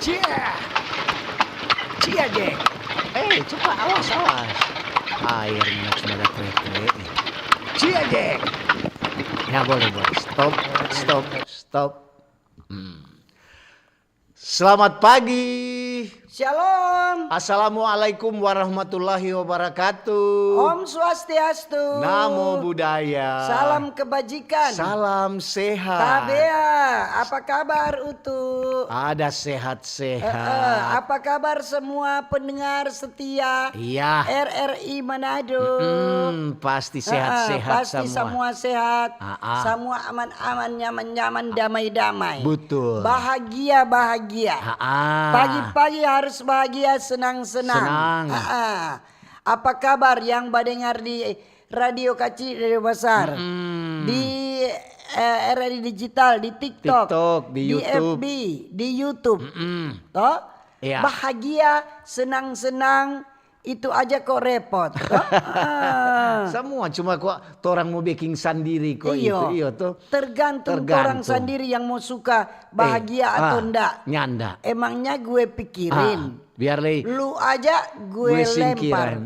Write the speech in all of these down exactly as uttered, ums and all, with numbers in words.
Cia. Cia, Jack. Eh, cepat, awas, awas. Air minum sudah ada trek-trek. Cia, Jack. Ya, boleh, boleh. Stop, stop, stop. Hmm. Selamat pagi. Shalom. Assalamualaikum warahmatullahi wabarakatuh. Om Swastiastu. Namo Buddhaya. Salam kebajikan. Salam sehat. Tabea, apa kabar, Utu? Ada sehat-sehat. Eh, eh, apa kabar semua pendengar setia Iya. R R I Manado? Mm-mm, pasti sehat-sehat Heeh, pasti semua. Semua sehat. Ah, ah. Semua aman-aman, nyaman-nyaman, damai-damai. Betul. Bahagia-bahagia. Ah, ah. Pagi-pagi harus bahagia, senang-senang. Senang. Ah, ah. Apa kabar yang badengar di radio kacil, radio basar? Mm-mm. Di, eh, R R I Digital, di TikTok, TikTok, di di YouTube. F B, di YouTube. Mm-mm. Toh? Iya. Bahagia, senang-senang, itu aja kok repot, toh? Ah. Samua cuma kok torang mo beking sandiri kok Iyo. Itu, iyo toh. Tergantung Tergantung. Torang sandiri yang mo suka bahagia Eh, atau ah, ndak. Nyanda. Emangnya gue pikirin. Ah, biar lei Lu aja gue gue lempar. Singkiran.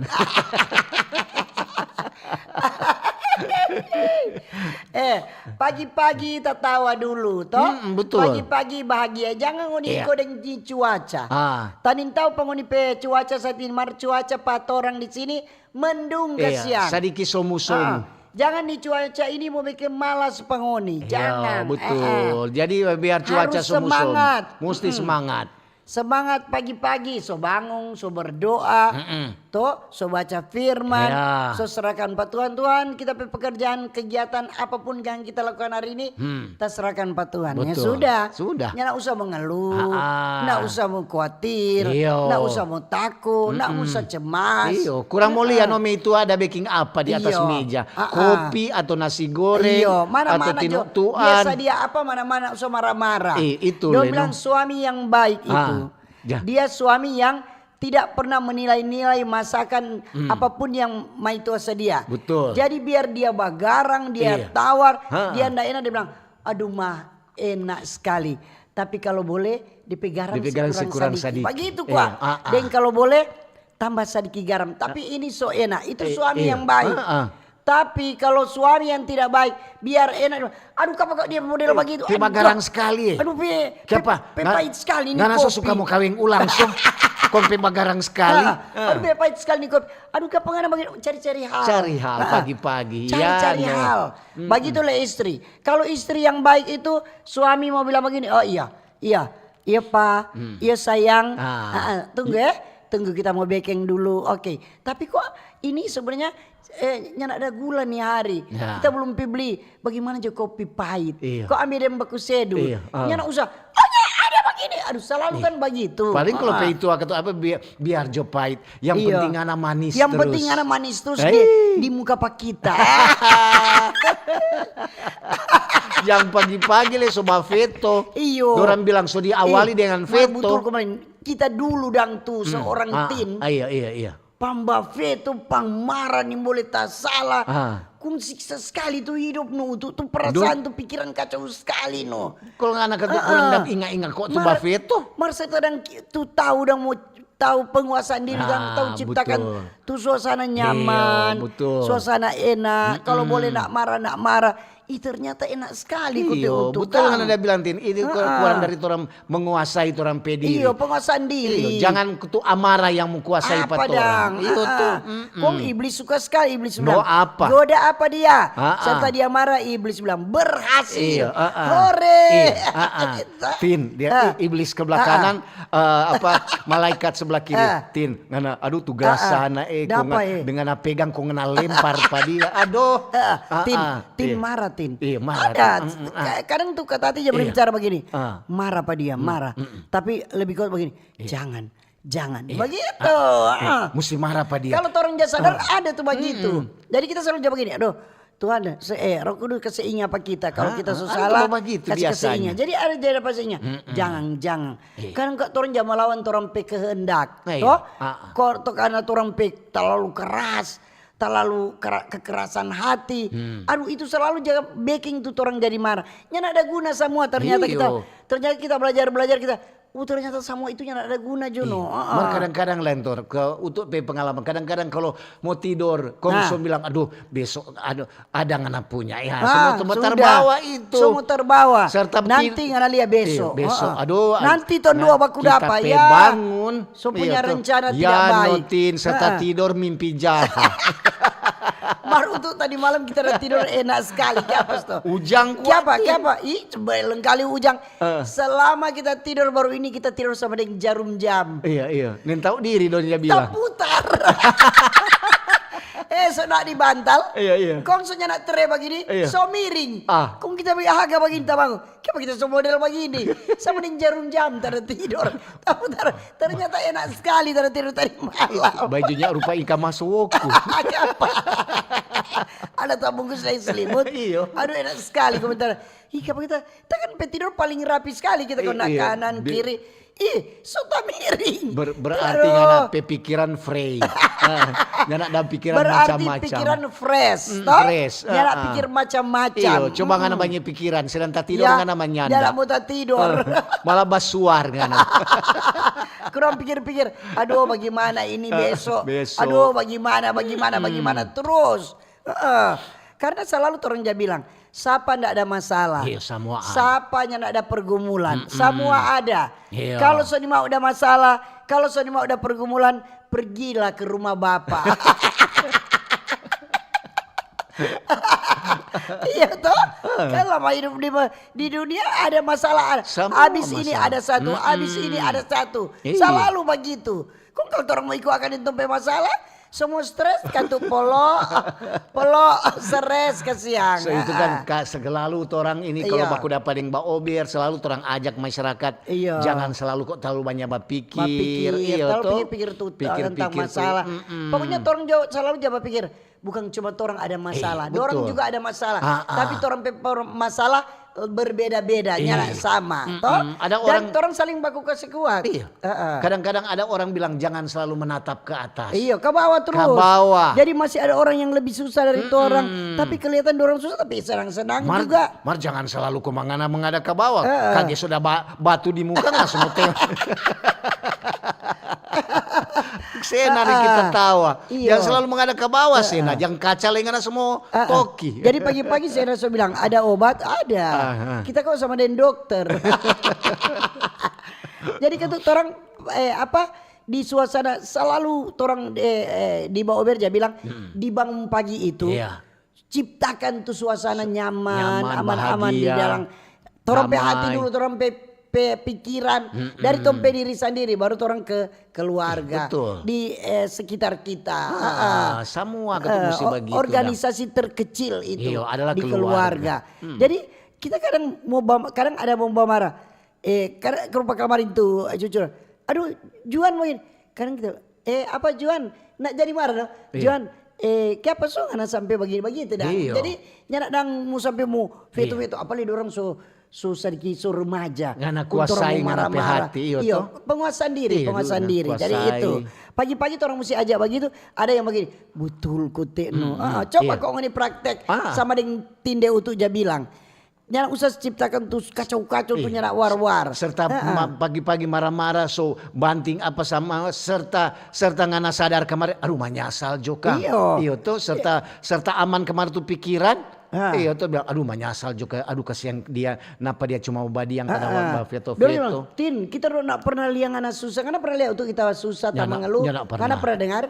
Eh, pagi-pagi tatawa dulu, toh? Mm, betul. Pagi-pagi bahagia. Jangan ngoni Iya. iko deng ni cuaca. Ah. Tanintau pa ngoni pe cuaca saat ini, mar cuaca pa torang di sini mendung Iya, kasiang. Sadiki somu-somu. Ah, jangan ni cuaca ini mo beking malas pa ngoni. Iya, Jangan. betul. Eh, eh. Jadi biar cuaca Harus somu-somu. Semangat. Musti Mm-mm. semangat. Semangat pagi-pagi, so bangun, so berdoa, Mm-mm. to, so baca firman, Ya. so serahkan pa Tuhan. Tuhan, kita pe pekerjaan, kegiatan apapun yang kita lakukan hari ini, Hmm. ta serahkan pa Tuhan. Ya Betul. sudah. Sudah. Nyanda usah mengeluh, Ah, ah. Nda usah mau khawatir, Iyo. Nda usah mau takut, nda Mm-mm. usah cemas. Iyo, kurang mau lia Heeh. no mei itu ada beking apa di atas Iyo. meja. Ah, ah. Kopi atau nasi goreng, Iyo, mana-mana atau jo. Dia tinu tuan. Sadia apa, mana-mana, so marah-marah. Eh, itu Dong le, bilang no. suami yang baik Ah, itu. ja. Dia suami yang tidak pernah menilai-nilai masakan Hmm. apapun yang maitua sadia. Betul. Jadi biar dia bagarang, dia Iya. tawar, Ha. dia nda enak, dia bilang, "Aduh, mah, enak skali. Tapi kalo boleh, depe garam Depe garam se kurang sadiki." Bagitu kwa. Iya, ah, ah. Deng kalo boleh, tambah sadiki garam. Tapi ini so enak. Itu Eh, suami iya. yang baik. Ah, ah. Tapi kalo suami yang tidak baik, biar enak. Aduh, kapa kok dia model Eh, bagitu? Pe Aduh, bagarang kak. skali, eh. Aduh, pe, pe, Kiapa? pe Nga-, pait skali ni ngana so kopi. suka mo kaweng ulang, so. Kong pe bagarang skali. Ah, ah. Aduh, pe pait skali ni kopi. Aduh, kapa ngana bagitu? Cari-cari hal. Cari hal Ah, ah. pagi-pagi. Cari-cari Ya, no. hal. Mm-mm. Bagitu le istri. Kalo istri yang baik itu, suami mo bilang bagini, "Oh iya, iya, iya pa, Hmm. iya sayang." Ah. Ah, ah, tunggu ya, tunggu kita mo bekeng dulu. Oke, tapi kok ini sebenarnya, eh, nyanda ada gula ni hari. Ya. Kita belum pi beli. Bagaimana jo kopi pait? Iya. Kok ambe deng baku sedu? Iya, ah. Nyanda usah. Oh, ya ada bagini. Aduh, selalu Ih, kan bagitu. paling kalau Ah, ah. peitua kata apa, biar, biar jo pait. Yang Iya. penting ngana manis Yang terus. penting ngana manis terus Hei. di, di muka pa kita. Yang pagi-pagi le so ba feto. Iyo. Dorang bilang so diawali Ih, dengan mar feto. betul kemarin. Kita dulu dang tu Mm. seorang Ah, tin. ah, iya, iya, iya. Pang ba feto, pang mara, nimbole tasala. Ah. Kong siksa skali tu hidop no, tu, tu perasaan, Dong. tu pikiran kacau skali no. Kalau ngana kata Ah, kurang ah. dap inga-inga kok tu Mar-, ba feto. mar saya kadang ki-, tu tahu dang mo tahu penguasaan diri, dang Ah, tahu ciptakan betul. tu suasana Iya, nyaman, betul. suasana enak. Kalau Mm-mm. boleh nak marah, nak marah. Ih, ternyata enak skali ko te Iyo, utuk betul kan. kan ada bilang, Tin. Ini Heeh. kurang dari torang menguasai torang pe diri. Iyo, penguasaan diri. Iyo, jangan tu amarah yang menguasai Apa pa torang. dang? Iyo Heeh. tu. Mm-mm. Kong iblis suka skali, iblis Mau bilang, apa? "Goda apa dia?" Heeh. Serta dia marah, iblis bilang, "Berhasil." Iyo, heeh. Hore. Iyo, heeh. Gitu. Tin, dia Heeh. i-, iblis ke belakang Heeh. kanan, eh, apa, malaikat sebelah kiri. Heeh. Tin, ngana, aduh, tugas Heeh. sana, eh, Dapa, kong eh. dengan pegang, kong ngana lempar pa dia. Aduh. Heeh. Tin, Heeh. Tin Iya. marah, Tin. Iya, marah, Ada. Tin. Mm, mm, ah. Ka-, kadang tu kata hati dia Iya. berbicara begini. Ah. Marah pa dia, Mm, marah. mm, mm. Tapi lebih kuat begini. Iya. "Jangan, jangan." Iya. Begitu. Ah, iya. Ah. Musti marah pa dia. Kalau torang ja sadar, Ah. ada tu bagitu. Mm, mm. Jadi kita selalu ja begini, "Aduh, Tuhan, se-, eh, Roh Kudus kase inga pa kita. Kalau Ah, kita ah, so ada salah, kalau bagitu kasi, kasi biasanya. inga." Jadi ada ja dapa se inga. Mm, mm. Jangan, jangan. Iya. Kadang kok torang ja malawan torang pe kehendak. Iya. Toh? Ah, ah. Kok to karena torang pe terlalu keras. Terlalu kera-, kekerasan hati. Hmm. Aduh, itu selalu ja beking tu torang jadi marah. Nyanda ada guna samua ternyata kita, Iyo. ternyata kita belajar-belajar kita, Oh, ternyata samua itu nyanda ada guna jo, no. Ah, mar kadang-kadang, Lentor, ke, untuk pe pengalaman, kadang-kadang kalau mo tidor, kong so bilang, "Aduh, besok, aduh, ada ngana punya." Ya, Ah, semua sudah. Terbawa itu. Semua terbawa. Serta Nanti ti- ngana lia beso. Iya, beso. Ah, ah. Aduh, Nanti aduh, ton dua nah, baku dapa, kita pe ya. Bangun. So punya Iya, tuh. Rencana Ya, tidak baik. Notin, serta Ah, ah. Tidur mimpi jahat. Mar untuk tadi malam kita ada tidur enak sekali. Kiapa, sto? Ujang kuat, Kiapa, Tin. Kiapa? Ih, coba lengkali Ujang. Eh. Selama kita tidur baru ini, kita tidur sama deng jarum jam. Iya, iya. Neng tahu diri dong dia bilang. Taputar. Eh, so nak di bantal. Iya, iya. Kong so nyanda tere bagini, Iya. So miring. Ah. Kong kita be haga bagini, tabangun. Kiapa kita so model bagini? Sama deng jarum jam, tada tidur. Taputar. Ternyata enak sekali tada tidur tadi malam. Bajunya rupa ikan mas woku. Kiapa? Ada tabungkus dari selimut. Iyo. Aduh, enak sekali komentar. Ih, kiapa kita, kita kan pe tidur paling rapi sekali kita kena Iya, kanan, di- kiri. Ih, so tamiring. Ber- berarti Aduh. Ngana pe pikiran free. Ah, ngana ada pikiran Berarti macam-macam. Pikiran fresh, Mm, toh? fresh, Ngana ah, ah. Pikir macam-macam. Iyo, coba ngana Mm-mm. Banyak pikiran, sedang tatidur Ya, ngana manyanda. Dalam mau tatidur. Malah basuar ngana. Kurang pikir-pikir, aduh, bagaimana ini besok? Besok. Aduh, bagaimana, bagaimana, bagaimana terus. Heeh. Karena selalu orang ja bilang, sapa ndak ada masalah? Iya, samua ada. Sapa yang ndak ada pergumulan? Samua ada. Iya. Kalau so ni mau ada masalah, kalau so ni mau ada pergumulan, pergilah ke rumah bapak. Iya toh? Kan lama hidup di, di dunia ada masalah. Ada. Samua Abis ini masalah. Ada satu, abis ini ada satu. Iya. Selalu begitu. Kong kalau orang mau iko akan itu pe masalah, semua stres, katu polo, polo, stres, kasiang. So itu kan ka, selalu orang ini kalau Iya. Baku dapa deng baober, selalu orang ajak masyarakat Iya. Jangan selalu kok terlalu banyak berpikir. Berpikir, Iya, terlalu toh? pikir-pikir tu, Pikir-pikir tentang tu. Masalah. Mm-mm. Pokoknya orang jauh selalu ja berpikir, bukan cuma orang ada masalah, Eh, orang betul. Juga ada masalah. Ah, ah. Tapi orang pe per- masalah berbeda-beda, Iya. Sama, Mm-mm. Toh? Ada Dan orang orang saling baku kasih kuat. Iya. Heeh. Kadang-kadang ada orang bilang jangan selalu menatap ke atas. Iya, ke bawah terus. Ke bawah. Jadi masih ada orang yang lebih susah dari orang, tapi kelihatan orang susah tapi senang-senang Mar, juga. Mar jangan selalu ko mangana mangada ke bawah. Heeh. Kage sudah ba, batu di muka nggak semua tengok. Sena ri kita tawa. Iya. Jangan selalu mangada ke bawah, Sena. Jangan kaca lagi ngana semua toki. Jadi pagi-pagi saya rasa bilang ada obat, ada. Aha. Kita kok sama dengan dokter. Jadi kata orang eh, apa di suasana selalu orang eh, eh, di bawah berja bilang dibangun pagi itu Iya. Ciptakan tu suasana nyaman, Nyaman, aman-aman di bahagia, dalam. Torang pe hati damai. Dulu, torang pe, pe pikiran, dari tong pe diri sandiri, baru torang ke keluarga, Betul. Di eh, sekitar kita. Ah, semua kata Eh, musti o- begitu, organisasi terkecil itu Iyo, adalah di keluarga. Keluarga. Jadi kita kadang mau bam- kadang ada mau marah. Eh, kadang rupa kamarin tu eh, jujur. Aduh, Juan mungkin. Kadang kita, eh apa Juan? Nak jadi marah dong. Iya. Juan, eh kiapa so ngana sampe bagini bagitu dah. Iyo. Jadi nyanda dang mu sampe mu veto-veto, apalagi dorang so so sadiki so remaja. Ngana Kong torang kuasai mo ngana pe marah-marah. hati, iyo Iyo, toh? penguasaan diri, Iyo, penguasaan ngana diri. Jadi kuasai. Itu. Pagi-pagi torang musti ajak bagitu, ada yang bagini, betul kote no. Ah, coba Iya. kong ngoni praktek Ah. sama deng tinde utu ja bilang. Nyanda usah ciptakan tu kacau-kacau tu Iya. nyanda war-war. Serta Heeh. ma- pagi-pagi marah-marah, so banting apa sama, serta serta ngana sadar kemarin, aduh manyasal jo ka. Iyo. Iyo toh, serta serta aman kemarin tu pikiran. Ah. Iyo toh bilang, aduh manyasal jo ka, aduh kasihan dia, napa dia cuma badiang kada Ah, ah. ba veto-veto. Dia bilang, Tin, kita dulu nak pernah lia ngana susah, ngana pernah lia untuk kita susah, Nyanda, tamang lu, nyanda pernah. Ngana pernah dengar?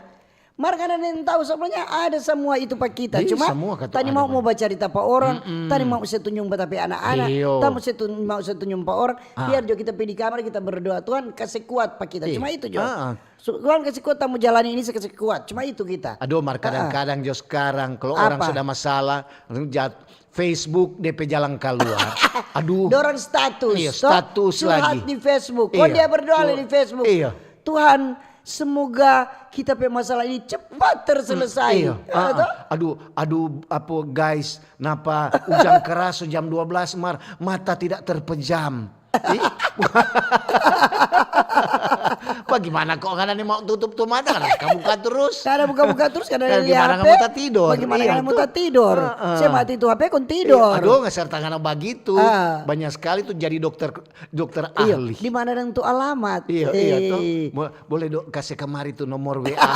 Mar ngana neng tahu sebenarnya ada semua itu pa kita. Iya, Cuma semua kata tadi ada mau pa- mau bacarita pa orang, tadi mau se tunjung pa tapi anak-anak, Iyo. Tadi mau se tun- mau se tunjung pa orang, Ah. Biar jo kita pi di kamar kita berdoa, Tuhan kasih kuat pa kita. Iya. Cuma itu jo. Ah, ah. So, Tuhan kasih kuat, tamu jalani ini se kasih kuat. Cuma itu kita. Aduh, mar kadang-kadang jo sekarang kalau orang Apa? Sudah masalah, jat Facebook D P jalan keluar. Aduh. Dorang status, Iya, toh? Status Curhat lagi. Di Facebook. Oh, Iya. Dia berdoa Tuh. Di Facebook. Iya. Tuhan, semoga kita pe masalah ini cepat terselesai. Iya. Ya, Ah, toh? ah. Aduh, aduh, apa guys, napa ujang keras jam dua belas mar mata tidak terpejam. Ih. Pa Gimana kok ngana ni mau tutup tu mata, ngana buka-buka terus? Ngana buka-buka terus, ngana Kan lia gimana H P. ngana mau tak tidur? Bagaimana Iya, ngana mau tuh. tak tidur? Heeh. Saya mati tu H P kon tidur. Aduh, nggak serta ngana bagitu. Ah. Banyak sekali tuh jadi dokter dokter Iya, ahli. di mana dong tu alamat? Iya, iya tuh. Eh. Mo- Boleh dok kasih kemari tuh nomor W A.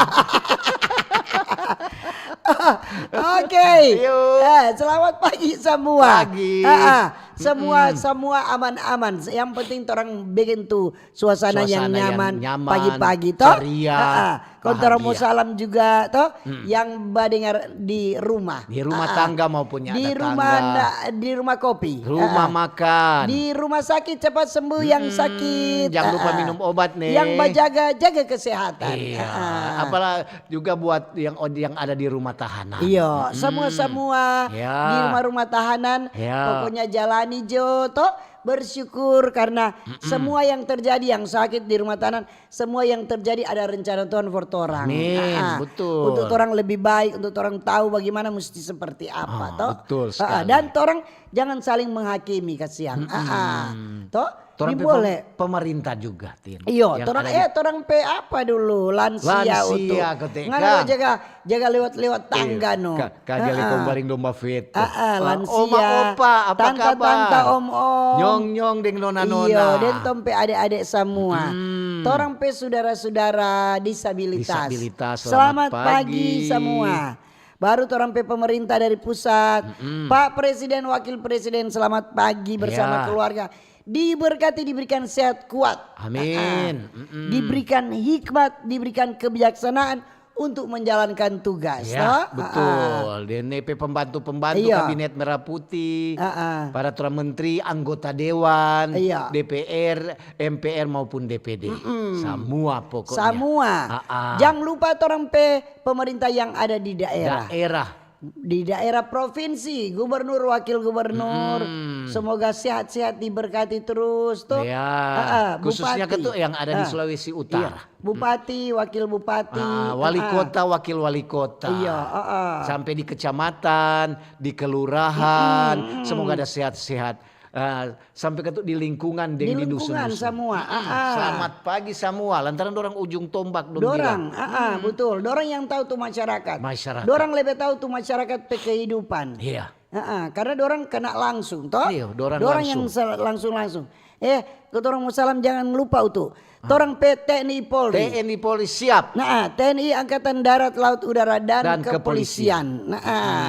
Oke. Yo. Eh, selamat pagi semua. Pagi. Ah, ah. Semua semua aman-aman. Yang penting orang bikin tu suasana, yang Suasana yang nyaman, nyaman, pagi-pagi toh. ceria, Ah, ah. Kon orang mau bahagia. Salam juga toh, yang badengar di rumah. Di rumah Ah, ah. tangga maupun ya Di ada rumah tangga. na- di rumah kopi. Rumah Ah, ah. makan. Di rumah sakit cepat sembuh yang Mm-mm, sakit. jangan lupa Ah, ah. minum obat, nih. Yang bajaga jaga kesehatan. Iya. Ah, ah. Apalah juga buat yang yang ada di rumah tahanan. Iya, semua-semua Ya. di rumah-rumah tahanan, Ya. pokoknya jalani jo toh, bersyukur karena semua yang terjadi, yang sakit di rumah tahanan, semua yang terjadi ada rencana Tuhan for torang. Amin, Ah, ah. betul. Untuk orang lebih baik, untuk orang tahu bagaimana mesti seperti apa Ah, toh. betul Ah, ah. sekali. Dan orang jangan saling menghakimi kasihan. Ah, ah. Toh? Torang Di pe boleh. pem- pemerintah juga, Tin. Iyo, Yang torang ada eh di- torang pe apa dulu lansia, Lansia, untuk kote ngana ka. Jaga jaga lewat-lewat tangga no. Ka, ka dia Ah, lekong ah. baring domba feto. Ah, ah, Ah, lansia. Oma opa, apa Tanta, kabar? Tanta, om, om. Nyong nyong deng nona nona. Iyo, deng tong pe ade-ade semua. Hmm. Torang pe sudara-sudara disabilitas. Disabilitas, Selamat selamat pagi pagi. Semua. Baru torang pe pemerintah dari pusat, Pak Presiden, Wakil Presiden, selamat pagi bersama Ya. keluarga. Diberkati, diberikan sehat kuat. Amin. Ah, ah. Diberikan hikmat, diberikan kebijaksanaan untuk menjalankan tugas. Ya, Toh? betul. Ah, ah. Deng pe pembantu-pembantu Iya. Kabinet Merah Putih, Ah, ah. para tua menteri, anggota dewan, Iya. D P R, M P R maupun D P D. Semua pokoknya. Semua. Ah, ah. Jangan lupa torang pe pemerintah yang ada di daerah. Daerah. Di daerah provinsi, gubernur, wakil gubernur, semoga sehat-sehat, diberkati terus toh. Ya, Ah, ah, khususnya bupati. Ketua yang ada di Ah, Sulawesi Utara. Iya. Bupati, wakil bupati, Ah, wali ah, ah. Kota, wakil wali kota. Iya, ah, ah. Sampai di kecamatan, di kelurahan, semoga ada sehat-sehat. Ah, sampai ke di lingkungan deng Di di lingkungan dusun-dusun. Semua. Ah, ah. Selamat pagi semua. Lantaran dorang ujung tombak dong Dorang, bilang. ah, ah, betul. Dorang yang tahu tu masyarakat. Masyarakat. Dorang lebih tahu tu masyarakat pe kehidupan. Iya. Ah, ah, karena dorang kena langsung toh. Iya, dorang Dorang yang langsung. sel- langsung-langsung. Eh, kata orang mau salam jangan lupa utu. Torang pe T N I Polri. T N I Polri siap. Nah, T N I Angkatan Darat, Laut, Udara dan, Dan kepolisian. Nah,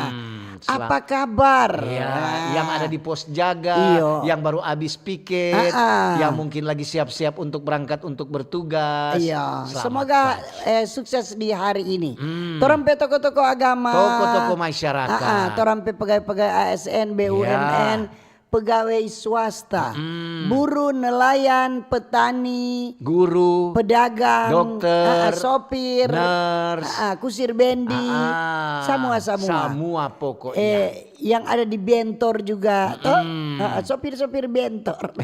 Hmm, selam- apa kabar? Ya, Nah. Yang ada di pos jaga, Iyo. Yang baru habis piket, Ah, ah. Yang mungkin lagi siap-siap untuk berangkat untuk bertugas. Iya, Selamat semoga pagi. Eh, sukses di hari ini. Hmm. Torang pe toko-toko agama. Toko-toko masyarakat. Ah, ah, torang pe pegawai-pegawai A S N, B U M N, Ya. pegawai swasta, Hmm. buruh, nelayan, petani, Guru, pedagang, Dokter, ah, ah, sopir, nurse. ah, ah, kusir bendi, Ah, semua-semua. Semua pokoknya. Eh, yang ada di bentor juga, toh? Ah, ah, sopir-sopir bentor.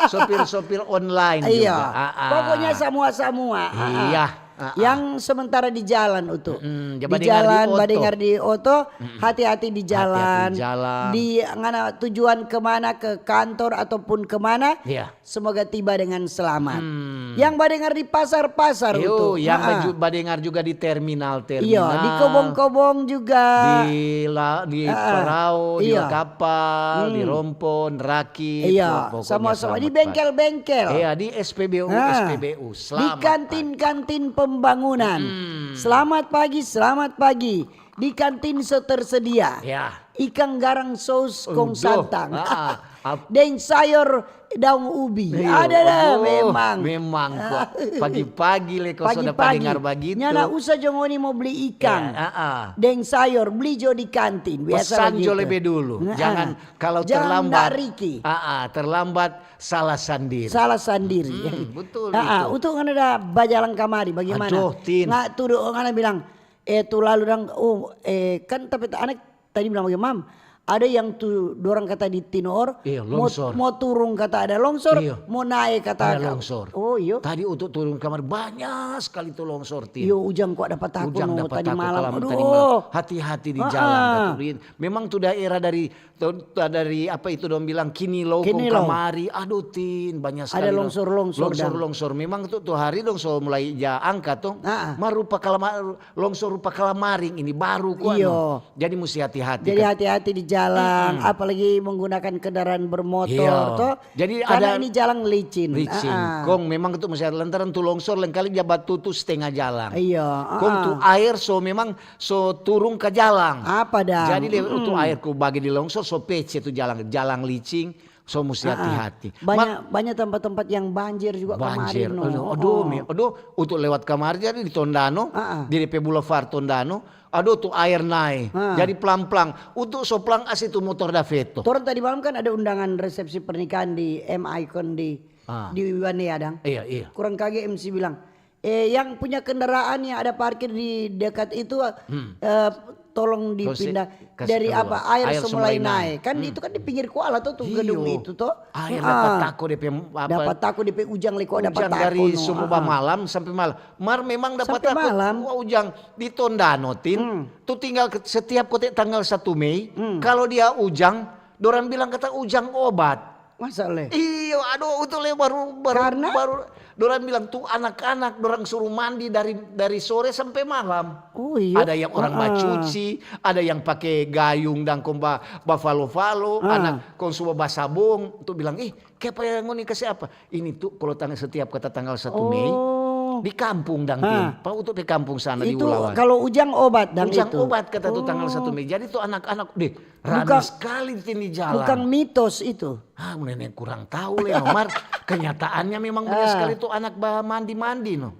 Sopir-sopir online Iya. juga. Ah, ah. Pokoknya semua-semua. Ah, ah. Iya. Ah, ah. Yang sementara di jalan utu. Mm-mm. Di Jangan dengar di jalan, oto. Badengar di oto, hati-hati di jalan. Hati-hati di jalan. Di ngana tujuan kemana, ke kantor ataupun kemana, Iya. semoga tiba dengan selamat. Hmm. Yang badengar di pasar-pasar Yo, utu. yang Ah, ah. baju- badengar juga di terminal-terminal. Iya, di kobong-kobong juga. Di la- di Ah, ah. perahu, di Iya. kapal, di Hmm. rompon, raki, Iya, pokoknya semua-semua. Di selamat bengkel-bengkel. pagi. Iya, di S P B U, Ah, S P B U. di Selamat pagi. kantin-kantin pembangunan. Hmm. Selamat pagi, selamat pagi. Di kantin so tersedia. Ya. Ikang garang sous kong Uduh. santang. Ah, ap- Deng sayor daong ubi. Iya, Ada dah aduh, memang. Memang kok. Pagi-pagi le kau sudah Pagi-pagi. Dengar begitu. Nyanda usah jo ngoni mau beli ikang. Ya, ah, ah. Deng sayor, beli jo di kantin. Biasa Pesan jo begitu. lebe dulu. Nah, Jangan ah. kalau Jangan terlambat. dariki. Ah, ah, terlambat salah sandiri. Salah sandiri. Hmm, betul Ah, ah, itu. Untuk ngana ada bajalang kamari, bagaimana? Aduh, Tin. Nggak tuh doh, ngana bilang, eh tuh lalu dang, oh, eh kan tapi anak tadi bilang bagaimana? Mam, Ada yang tu dorang kata di Tinor, Iya, mo, longsor. Mo turung kata ada longsor, Iya. Mo nae kata Ada longsor. Oh iyo. Tadi untuk turun kamar banyak sekali tu longsor, Tin. Iyo, Ujang kok dapat tako Ujang no dapat tadi tako malam. kalam tadi Aduh. Malam. Hati-hati di jalan, Ah. Kak Turin. Memang tu daerah dari tu- dari apa itu dong bilang Kinilou, kong Kinilou. Kamari. Aduh, Tin, banyak sekali Ada dong. Longsor-longsor, Longsor, dang. Longsor. Memang tu, tu hari longsor mulai ja angka tu. Ah. Mar rupa kalama-, longsor rupa kalamari ini baru kuat. Iyo. Jadi musti hati-hati. Jadi hati-hati di jalan, apalagi menggunakan kendaraan bermotor Iya. toh. Jadi Karena ada ini jalan licin. Licin. Ah, ah. Kong memang tu musti lantaran tu longsor lengkali ja batutu setengah jalan. Iyo, Kong ah, tu ah. Aer so memang so turung ka jalang. Apa dang? Jadi le tu aer ku bagi di longsor so pece tu jalang, jalang licin, so musti hati-hati. Banyak banyak tempat-tempat yang banjir juga Banjir. Kamarin no. Aduh, aduh, mi, aduh, untuk lewat kamar jadi di Tondano, Ah, ah. di D P Boulevard Tondano, aduh tu air naik. Ah. Jadi pelang-pelang. Untuk so pelang asi tu motor da feto. Torang tadi malam kan ada undangan resepsi pernikahan di M Icon di Ah. di Wanea dang. Iya, iya. Kurang kage M C bilang, eh, yang punya kendaraan yang ada parkir di dekat itu, eh, tolong Kong si- dipindah kasih dari keluar. Apa air, Air semulai semulai naik. Kan itu kan di pinggir kuala tuh, tuh gedung Iyo. Itu tuh. Air Ah. Dapat tako D P apa? Dapat tako D P Ujang leko dapat Ujang tako dari no. Sumba Ah, ah. Malam sampai malam. Mar memang dapat Sampai tako. Malam. Wah, Ujang di Tondano, Tin. Tu tinggal ke- setiap kote tanggal satu Mei, kalau dia ujang, dorang bilang kata ujang obat. Masa le? Iyo, aduh, itu le baru baru Karena? Baru dorang bilang tu anak-anak dorang suruh mandi dari dari sore sampai malam. Oh, iyo. Ada yang orang Ah, ah. bacuci, ada yang pake gayung dang kong ba bafalo-falo, Ah. anak kong suba basabong, tu bilang, "Ih, kiapa yang ngoni kase apa?" Ini tu kalau tang setiap kata tanggal satu Mei Oh. di kampung dang, Ah. Tin. Pa Utu pe kampung sana di Itu Ulawan. Kalau ujang obat dang Ujang itu. Obat kata tu tanggal Oh. satu Mei. Jadi tu anak-anak deh rame Bukan- sekali, Tin, di jalan. Bukan mitos itu. Ah, nenek kurang tahu le, no, mar. Kenyataannya memang banyak Ah. sekali tu anak ba mandi-mandi, no.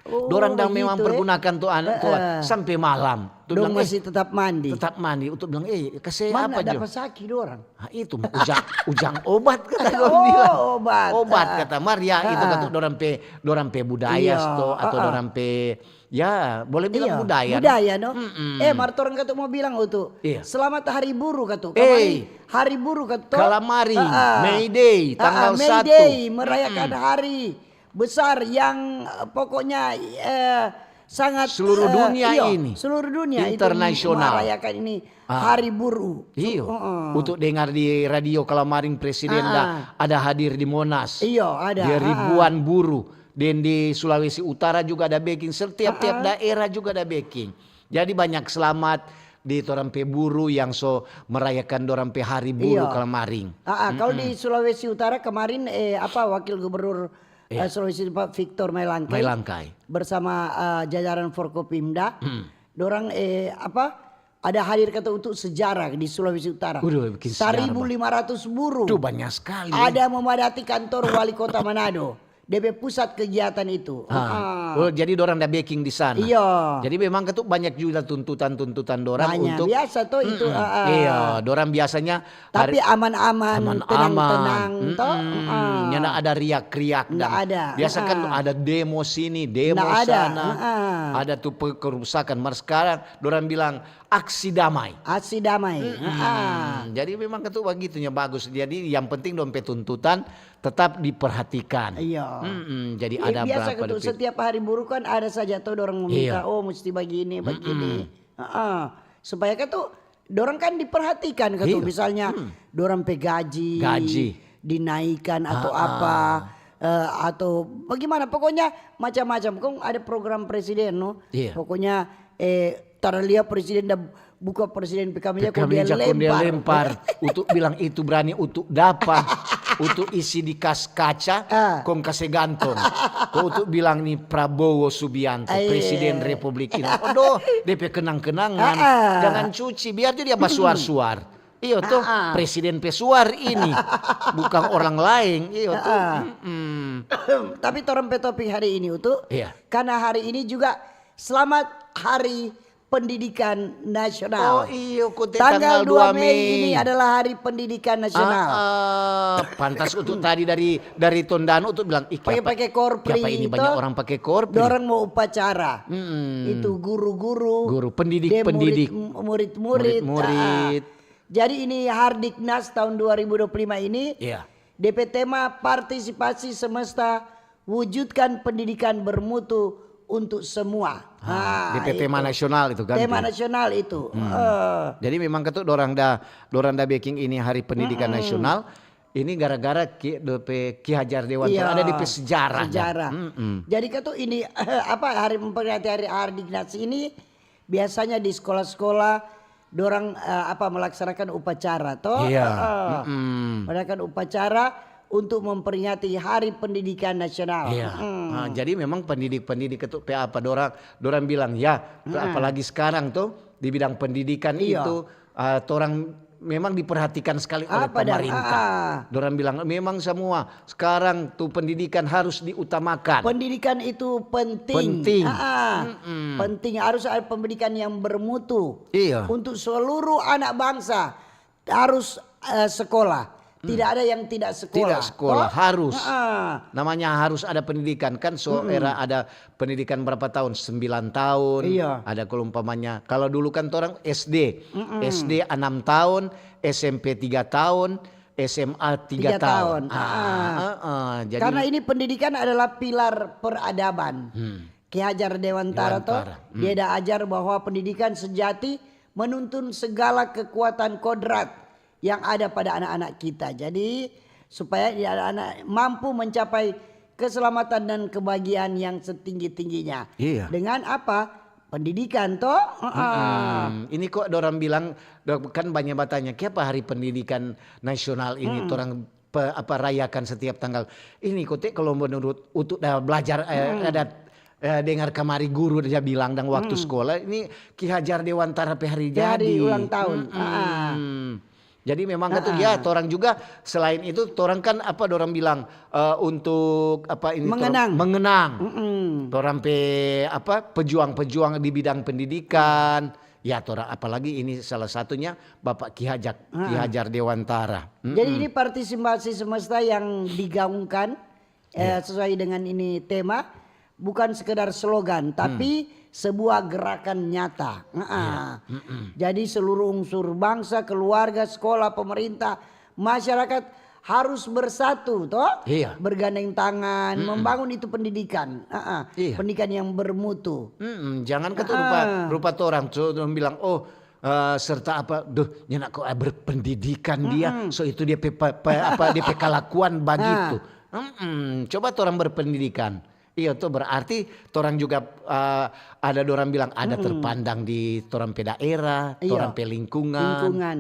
Oh, Dorang dang begitu, memang eh. Pergunakan tu anak tu Heeh. Sampai malam. Tu Dong bilang, "Eh, masih tetap mandi. Tetap mandi." Utu bilang, "Eh, kase Mana apa jo?" Dapat saki dorang. Ah, itu mah ujang, ujang obat kata dong Oh, bilang. Obat. Obat Ah. kata mar ya itu Ah. Kata dorang pe, dorang pe budaya Iya, to atau ah, ah. Dorang pe, ya boleh bilang Iya, budaya. budaya, no? Mm-mm. Eh, mar torang katu mau bilang, Utu. Iya. Selamat Hari Buruh, katu. Eh. Hari Buruh, katu. Kalamari, Ah, ah. May Day, Ah, ah, tanggal May satu. Day, merayakan hari besar yang, eh, pokoknya, eh, sangat, Seluruh eh, dunia iyo, ini. Seluruh dunia itu Internasional. Merayakan ini Ah. Hari Buruh. Iyo, Heeh. Utu dengar di radio Kalamari presiden Ah, da ada hadir di Monas. Iyo, ada, Di ah, ribuan buruh. Dan di Sulawesi Utara juga ada beking. Setiap-tiap daerah juga ada beking. Jadi banyak selamat di torang pe buruh yang so merayakan dorang pe hari buruh Iyo. Kalamari. Ah, ah, kalau di Sulawesi Utara kemarin, eh, apa, Wakil Gubernur, eh, Sulawesi, Pak Victor Mailangkai, Mailangkai. Bersama, eh, jajaran Forkopimda, dorang, eh, apa, ada hadir kata untuk sejarah di Sulawesi Utara. Udah bikin sejarah, Bang. Seribu lima ratus buruh. Itu banyak sekali. Ada memadati kantor wali kota Manado. D P pusat kegiatan itu. Ah, oh, jadi dorang ada beking di sana. Iya. Jadi memang katu banyak juga tuntutan-tuntutan dorang Banyak. Untuk Biasa toh itu, ah, ah. Iya, dorang biasanya Tapi hari- aman-aman, aman-aman. tenang-tenang, toh. Mm-mm. Ah. Nyanda ada riak-riak. Nggak ada. Biasa kan Ah. Ada demo sini, demo Nggak ada. sana. Ah, ah. Ada tuh pe-, kerusakan. Mar sekarang dorang bilang aksi damai. Aksi damai. Mm-mm. Ah. Jadi memang katu bagitunya bagus. Jadi yang penting dong pe tuntutan tetap diperhatikan. Iya. Mm-mm. Jadi Iya, ada biasa berapa katu, duit. Setiap hari buruh kan ada saja toh dorang meminta, Iya. "Oh, mesti begini, begini." Ah, ah. Supaya katu dorang kan diperhatikan katu, Iya. Misalnya dorang pe gaji, Gaji. Dinaikkan atau Ah, apa, eh, atau bagaimana, pokoknya macam-macam. Kong ada program presiden, no? Iya. Pokoknya, eh, tara lia presiden da buka presiden pe kameja, kong dia Kameja kong dia lempar. Lempar. Utu bilang itu berani Utu dapa. Utu isi di kas kaca, Ah. kong kase gantong. Kong Utu bilang ni Prabowo Subianto, Ah, iya. Presiden Republik ini. Aduh, dia pe kenang-kenangan. Ah, ah. Jangan cuci, biar dia basuar-suar. Iyo tuh, Ah, ah. Presiden pesuar ini. Bukan orang lain, iyo tuh. Ah, ah. Mm-mm. Tapi torang pe topik hari ini, Utu, Iya. Karena hari ini juga selamat Hari Pendidikan Nasional. Oh, iyo, kute Tanggal tanggal dua dua Mei Mei. Ini adalah Hari Pendidikan Nasional. Ah, ah. Pantas untuk tadi dari dari Tondano untuk bilang, "Ih, Pakai-pakai korpri kiapa ini itu, banyak orang pakai korpri?" Dorang mau upacara. Mm-mm. Itu guru-guru, Guru, pendidik, dia pendidik. Murid-murid, Murid-murid. Ah. Jadi ini Hardiknas tahun dua ribu dua puluh lima ini, Iya. D P tema partisipasi semesta, wujudkan pendidikan bermutu untuk semua. Ah, Ah, D P tema itu. Nasional itu kan, Tema tuh. Nasional itu. Eh, Jadi memang kan tuh dorang da dorang da beking ini hari pendidikan nasional. Ini gara-gara Ki, D P Ki Hajar Dewantara Iya, ada D P sejarah. Da. sejarah. Jadi kan tuh ini apa, hari memperingati hari Hardiknas ini biasanya di sekolah-sekolah dorang eh, apa melaksanakan upacara toh. Iya. Eh, melaksanakan upacara untuk memperingati Hari Pendidikan Nasional. Iya. Nah, jadi memang pendidik-pendidik itu pe apa dorang dorang bilang ya, apalagi sekarang tuh di bidang pendidikan Iya. itu ah, torang memang diperhatikan sekali oleh Apa dang? pemerintah. Ah. Dorang bilang memang semua sekarang tuh pendidikan harus diutamakan. Pendidikan itu penting. Penting. Ah, ah. Penting, harus ada pendidikan yang bermutu Iya. untuk seluruh anak bangsa harus eh, sekolah. Tidak ada yang tidak sekolah. Tidak sekolah, Toh? harus. Ah, Namanya harus ada pendidikan kan, so era ada pendidikan berapa tahun? Sembilan tahun. Iya. Ada kalau umpamanya, kalau dulu kan orang S D, S D enam tahun, S M P tiga tahun, S M A tiga Tiga tahun. Ah, heeh. Jadi Karena ini pendidikan adalah pilar peradaban. Ki Hajar Dewantara toh, Dewantara. dia ada ajar bahwa pendidikan sejati menuntun segala kekuatan kodrat yang ada pada anak-anak kita. Jadi supaya anak-anak mampu mencapai keselamatan dan kebahagiaan yang setinggi-tingginya. Iya. Dengan apa? Pendidikan toh. Heeh. Hmm, ini kok dorang bilang, do- kan banyak batanya, kiapa hari pendidikan nasional ini torang pe- apa rayakan setiap tanggal. Ini kote kalau menurut untuk da belajar eh, ada eh, dengar kamari guru dia bilang dan waktu sekolah ini Ki Hajar Dewantara pe hari Pe hari jadi. ulang tahun. Mm-mm. Ah. Jadi memang kan tuh ya, torang juga selain itu torang kan apa dorang bilang eh, untuk apa ini torang Mengenang. mengenang. Mm-mm. Torang pe apa pejuang-pejuang di bidang pendidikan. Ya, torang apalagi ini salah satunya Bapak Ki Hajak, Ki Hajar Dewantara. Mm. Jadi ini partisipasi semesta yang digaungkan eh, sesuai dengan ini tema, bukan sekedar slogan tapi sebuah gerakan nyata. Heeh. Jadi seluruh unsur bangsa, keluarga, sekolah, pemerintah, masyarakat harus bersatu toh, Iya. bergandeng tangan, membangun itu pendidikan, Heeh. Iya. Pendidikan yang bermutu. Mm-mm, jangan kan tuh rupa, rupa torang tuh dong bilang, oh eh, serta apa, duh, nyanda kok eh, berpendidikan dia, so itu dia pe, pe- pe- apa dia pe kelakuan bagitu. Mm-mm, coba torang berpendidikan. Iya tuh berarti torang juga eh, ada dorang bilang ada terpandang di torang pe daerah, Iya. Torang pe lingkungan. Lingkungan.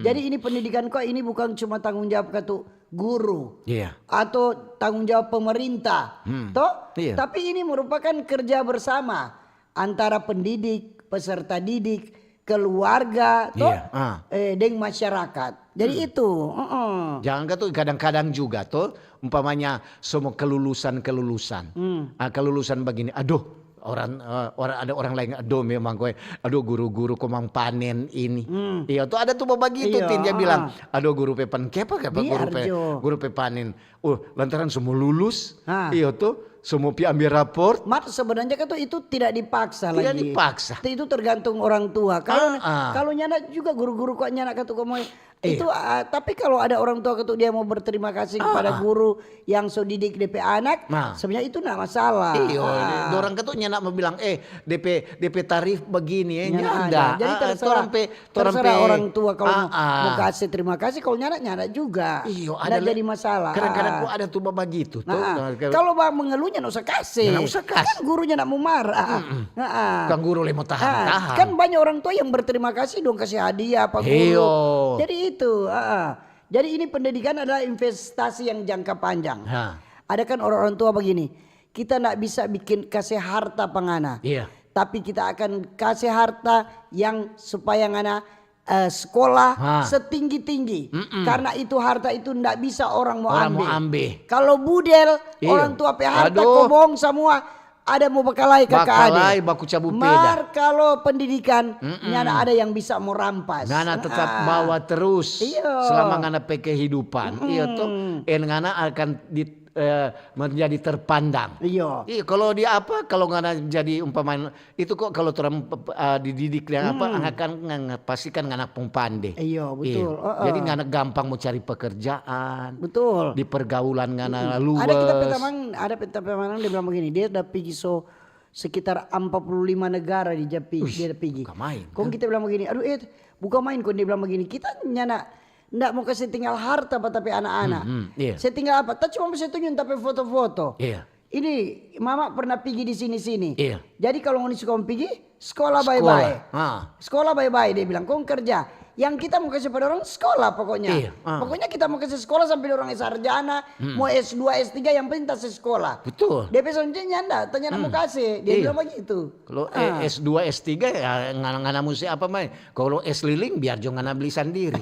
Jadi ini pendidikan kok ini bukan cuma tanggung jawab katu guru Iya. atau tanggung jawab pemerintah, toh? Iya. Tapi ini merupakan kerja bersama antara pendidik, peserta didik, keluarga, toh? Iya, ah. Eh, deng masyarakat. Jadi itu, heeh. Jangan kan tuh kadang-kadang juga tuh umpamanya semua kelulusan-kelulusan. Ah, kelulusan begini, aduh orang eh, orang ada orang lain, aduh memang gue, aduh guru-guru komang panen ini. Iya tuh ada tuh begitu Iya, tin dia ah. Bilang, aduh guru pe pan kepa kepa Biar guru pe jo. Guru pe panen. Oh, lantaran semua lulus, Ah. iya tuh semua pi ambil raport. Mat sebenarnya kan tuh itu tidak dipaksa Tidak lagi. dipaksa. Itu tergantung orang tua. Kalau Ah, ah. kalau nyanda juga guru-guru kok nyanda katu komo. Iya. Itu ah, tapi kalau ada orang tua katu dia mau berterima kasih kepada guru yang so didik depe anak, Nah. sebenarnya itu ndak masalah. Iyo, Ah. dorang kan tuh nyanda mau bilang, eh, depe depe tarif begini ya, Nyanda nyanda. ada. Jadi Ah, terserah, torang pe, torang terserah pe- orang tua kalau mau, Ah, ah. mau kasih terima kasih, kalau nyanda nyanda juga. Iyo, Ndak ada le- jadi masalah. Kadang-kadang Ah. kok ada tuh begitu tuh. Nah, Nah, kalau bang mengeluhnya ndak usah kasih. Ndak usah kasih. Kan gurunya ndak mau marah. Nah, ah. Kan guru le mau tahan-tahan. Kan banyak orang tua yang berterima kasih dong kasih hadiah apa guru. Iyo. Jadi itu. Ah, ah. Jadi ini pendidikan adalah investasi yang jangka panjang. Ha. Ada kan orang-orang tua begini, kita ndak bisa bikin kasih harta pa ngana. Iya. Tapi kita akan kasih harta yang supaya ngana eh, sekolah Ha. setinggi-tinggi. Karena itu harta itu ndak bisa orang mau Orang ambil. mau ambil. Kalau budel, Iya. orang tua pe harta Aduh. kobong semua ada mau bakalai ka Bakalai, ade. baku cabu Mar kalau pendidikan, nyanda ada yang bisa mau rampas. Ngana tetap Ah. bawa terus Iya. selama ngana pe kehidupan. Iya tuh. Eh, ngana akan di eh, menjadi terpandang. Iyo. Iya, kalau di apa, kalau ngana jadi umpama itu kok, kalau torang, eh, dididik dengan apa, anak kan ngan-, pasti kan ngana pung pande. Iyo, betul. Iya. Jadi ngana gampang mau cari pekerjaan. Betul. Di pergaulan ngana luas. Ada kita pe tamang, ada pe tamang dia bilang begini, dia udah pigi so sekitar empat puluh lima negara di Japi, dia pigi. Bukan main. Kong kita bilang begini, aduh, eh, bukan main. Kong dia bilang begini, kita nyanda, ndak mau kasih tinggal harta pa tapi anak-anak. Hmm, iya. Saya tinggal apa? Ta cuma bisa tunjuk tapi foto-foto. Iya. Ini mama pernah pigi di sini-sini. Iya. Jadi kalau ngoni suka mau pigi, sekolah bae-bae. Ah. Sekolah bae-bae, dia bilang, kong kerja. Yang kita mau kasih pada orang sekolah pokoknya. Iya, ah. Pokoknya kita mau kasih sekolah sampai orang sarjana, mau S dua, S tiga, yang penting ta se sekolah. Betul. Dia pe sonce nyanda, tanya mau kasih. Dia bilang begitu. Kalau eh, S dua, S tiga ya ngana, ngana musti apa mai. Kalau es lilin biar jo ngana beli sandiri.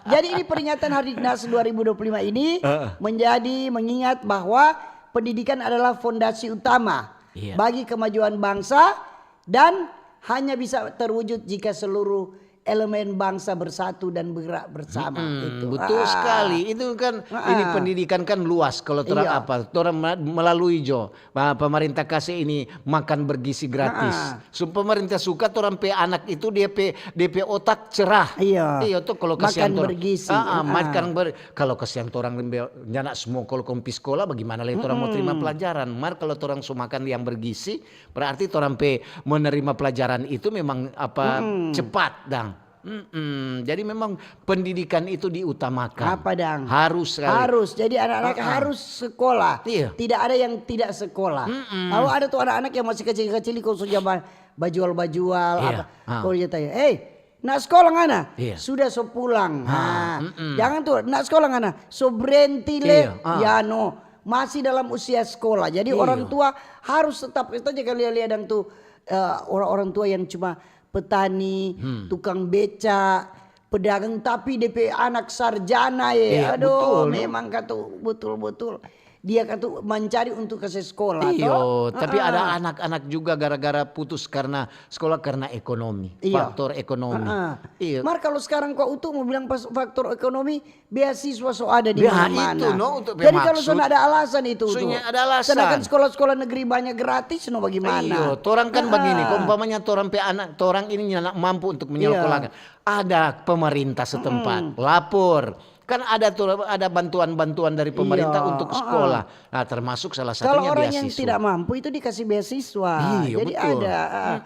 Jadi ini peringatan Hari Dinas dua ribu dua puluh lima ini menjadi mengingat bahwa pendidikan adalah fondasi utama Iya. bagi kemajuan bangsa dan hanya bisa terwujud jika seluruh elemen bangsa bersatu dan bergerak bersama. Hmm, Itu. betul Ah. Sekali. Itu kan ini pendidikan kan luas kalau torang Iya. apa, torang me-, melalui jo, ah, pemerintah kasih ini makan bergizi gratis. Ah. So, pemerintah suka torang pe anak itu dia pe, dia pe otak cerah. Iya. Iya tuh kalau Makan kasihan torang. bergizi. Ah, ah, Ah. makan ber, kalau kasihan torang nyana semua kalau kong pi sekolah bagaimana lagi torang mau terima pelajaran. Mar kalau torang su makan yang bergizi, berarti torang pe menerima pelajaran itu memang apa cepat dang. Mm-mm. Jadi memang pendidikan itu diutamakan. Apa dang? Harus sekali. Harus. Jadi anak-anak harus sekolah. Iya. Tidak ada yang tidak sekolah. Tahu ada tuh anak-anak yang masih kecil-kecil kong so ja ba-, bajual-bajual Iya. apa. Ah. Kong dia tanya, "Hei, nak sekolah ngana?" Iya. Sudah so pulang. Ah, Nah, jangan tuh, nak sekolah ngana? So brenti le. Iya, ah. Ya no, masih dalam usia sekolah. Jadi Iya. Orang tua harus tetap, kita jangan lia-lia dang tuh eh, orang-orang tua yang cuma petani, Hmm. tukang beca, pedagang, tapi depe anak sarjana ye. Iya, Aduh, betul, no. Memang katu betul-betul dia katu mencari untuk kasih sekolah. Iyo, Toh? tapi Ah, ada ah. Anak-anak juga gara-gara putus karena sekolah karena ekonomi, Iyo. Faktor ekonomi. Ah, ah. Iyo. Mar kalau sekarang kau untuk mau bilang pas faktor ekonomi, beasiswa so ada di Ya, mana-mana. Itu, no, untuk Jadi kalau bermaksud, sana ada alasan itu tuh. Soalnya ada alasan. Sedangkan sekolah-sekolah negeri banyak gratis, no bagaimana? Iyo, torang kan Ah. Begini, umpamanya torang pe anak, torang ini nyanda mampu untuk menyekolahkan. Ada pemerintah setempat, lapor. Kan ada tuh, ada bantuan-bantuan dari pemerintah Iya, untuk ah, ah. Sekolah. Nah, termasuk salah Kalau satunya orang yang beasiswa. Tidak mampu itu dikasih beasiswa. Iyo, Jadi betul. Ada ah.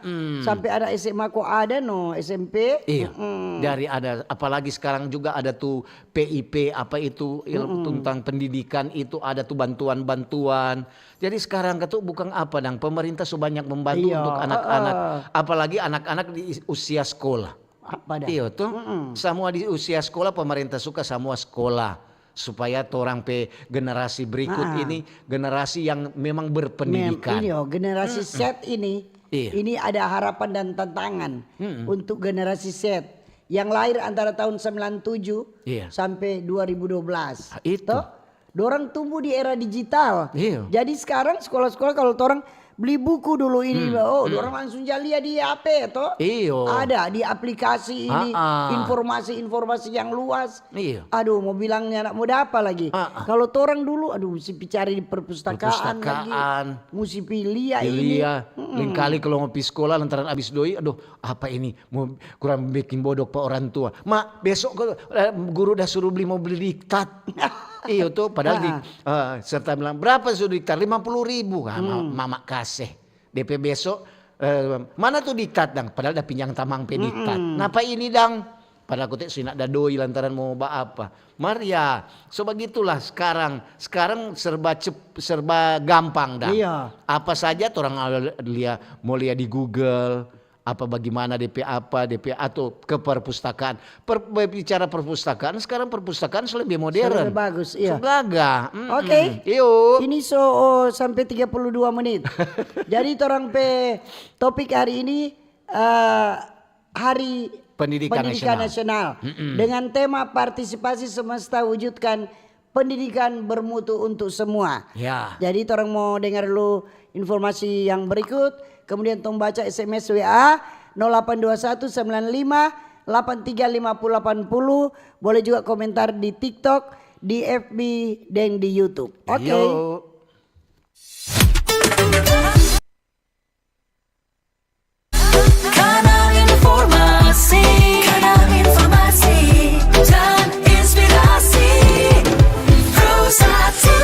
Sampai ada S M A kok ada no, S M P. Iya. Dari ada, apalagi sekarang juga ada tuh P I P apa itu, ilmu tentang pendidikan itu ada tuh bantuan-bantuan. Jadi sekarang katu bukan apa dang, pemerintah so banyak membantu Iya, untuk anak-anak, heeh. Apalagi anak-anak di usia sekolah. Apa dah? Iyo tuh, semua di usia sekolah pemerintah suka semua sekolah supaya torang pe generasi berikut Ah. Ini generasi yang memang Mem- berpendidikan. Ini oh, generasi Z ini, Iya. Ini ada harapan dan tantangan untuk generasi Z yang lahir antara tahun sembilan tujuh Iya. Sampai dua ribu dua belas. Ah, itu. Toh? Dorang tumbuh di era digital. Iya. Jadi sekarang sekolah-sekolah kalau orang beli buku dulu ini, oh, orang langsung ja lia di H P toh. Iyo. Ada di aplikasi ini, Ah, ah. Informasi-informasi yang luas. Iya. Aduh, mau bilangnya anak muda apa lagi? Ah, ah. Kalau torang dulu, aduh, mesti pi cari di perpustakaan, Perpustakaan. Lagi. Mesti pi lia ini. Iya, lain kali kalau mau pi sekolah lantaran abis doi, aduh, apa ini? Mau kurang bikin bodok pa orang tua. Ma, besok ko, eh, guru dah suruh beli, mau beli diktat. Iyo tuh, padahal di, eh, serta bilang, "Berapa suruh diktat?" "Lima puluh ribu." Ah, ma- mama kasih. D P besok, eh, "Mana tuh diktat dang?" Padahal dah pinjang tamang pe diktat. "Napa ini dang?" Padahal kote sina da doi lantaran mau ba apa. Mar ya, so begitulah sekarang. Sekarang serba cep-, serba gampang dah. Iya. Apa saja orang lia, mau lia di Google, apa bagaimana D P apa, D P atau ke perpustakaan. Per, bicara perpustakaan, sekarang perpustakaan sudah lebih modern. Sudah lebih bagus, iya. Sudah gagah. Mm-mm. Oke. Iyo. Ini so oh, sampai tiga puluh dua menit. Jadi orang pe topik hari ini eh, hari Pendidikan Nasional. Dengan tema partisipasi semesta wujudkan pendidikan bermutu untuk semua. Ya. Jadi orang mau dengar dulu informasi yang berikut, kemudian tong baca S M S W A nol delapan dua satu sembilan lima delapan tiga lima puluh delapan puluh, boleh juga komentar di TikTok di F B deng di YouTube. Oke. Yo. Kanal informasi, kanal informasi dan inspirasi. Pro satu.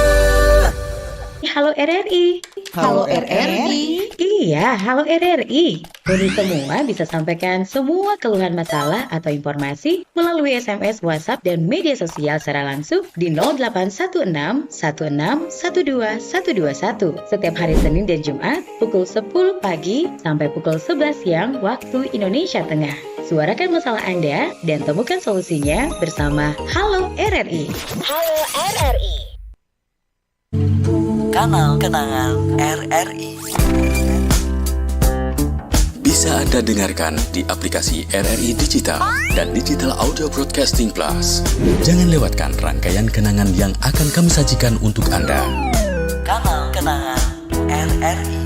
Halo R R I. Halo R R I. Iya, halo R R I. Ngoni semua bisa sampaikan semua keluhan masalah atau informasi melalui S M S, WhatsApp, dan media sosial secara langsung di nol delapan satu enam satu enam satu dua satu dua satu setiap hari Senin dan Jumat pukul sepuluh pagi sampai pukul sebelas siang waktu Indonesia Tengah. Suarakan masalah Anda dan temukan solusinya bersama Halo R R I. Halo R R I. Kanal Kenangan R R I. Bisa Anda dengarkan di aplikasi R R I Digital dan Digital Audio Broadcasting Plus. Jangan lewatkan rangkaian kenangan yang akan kami sajikan untuk Anda. Kanal Kenangan R R I.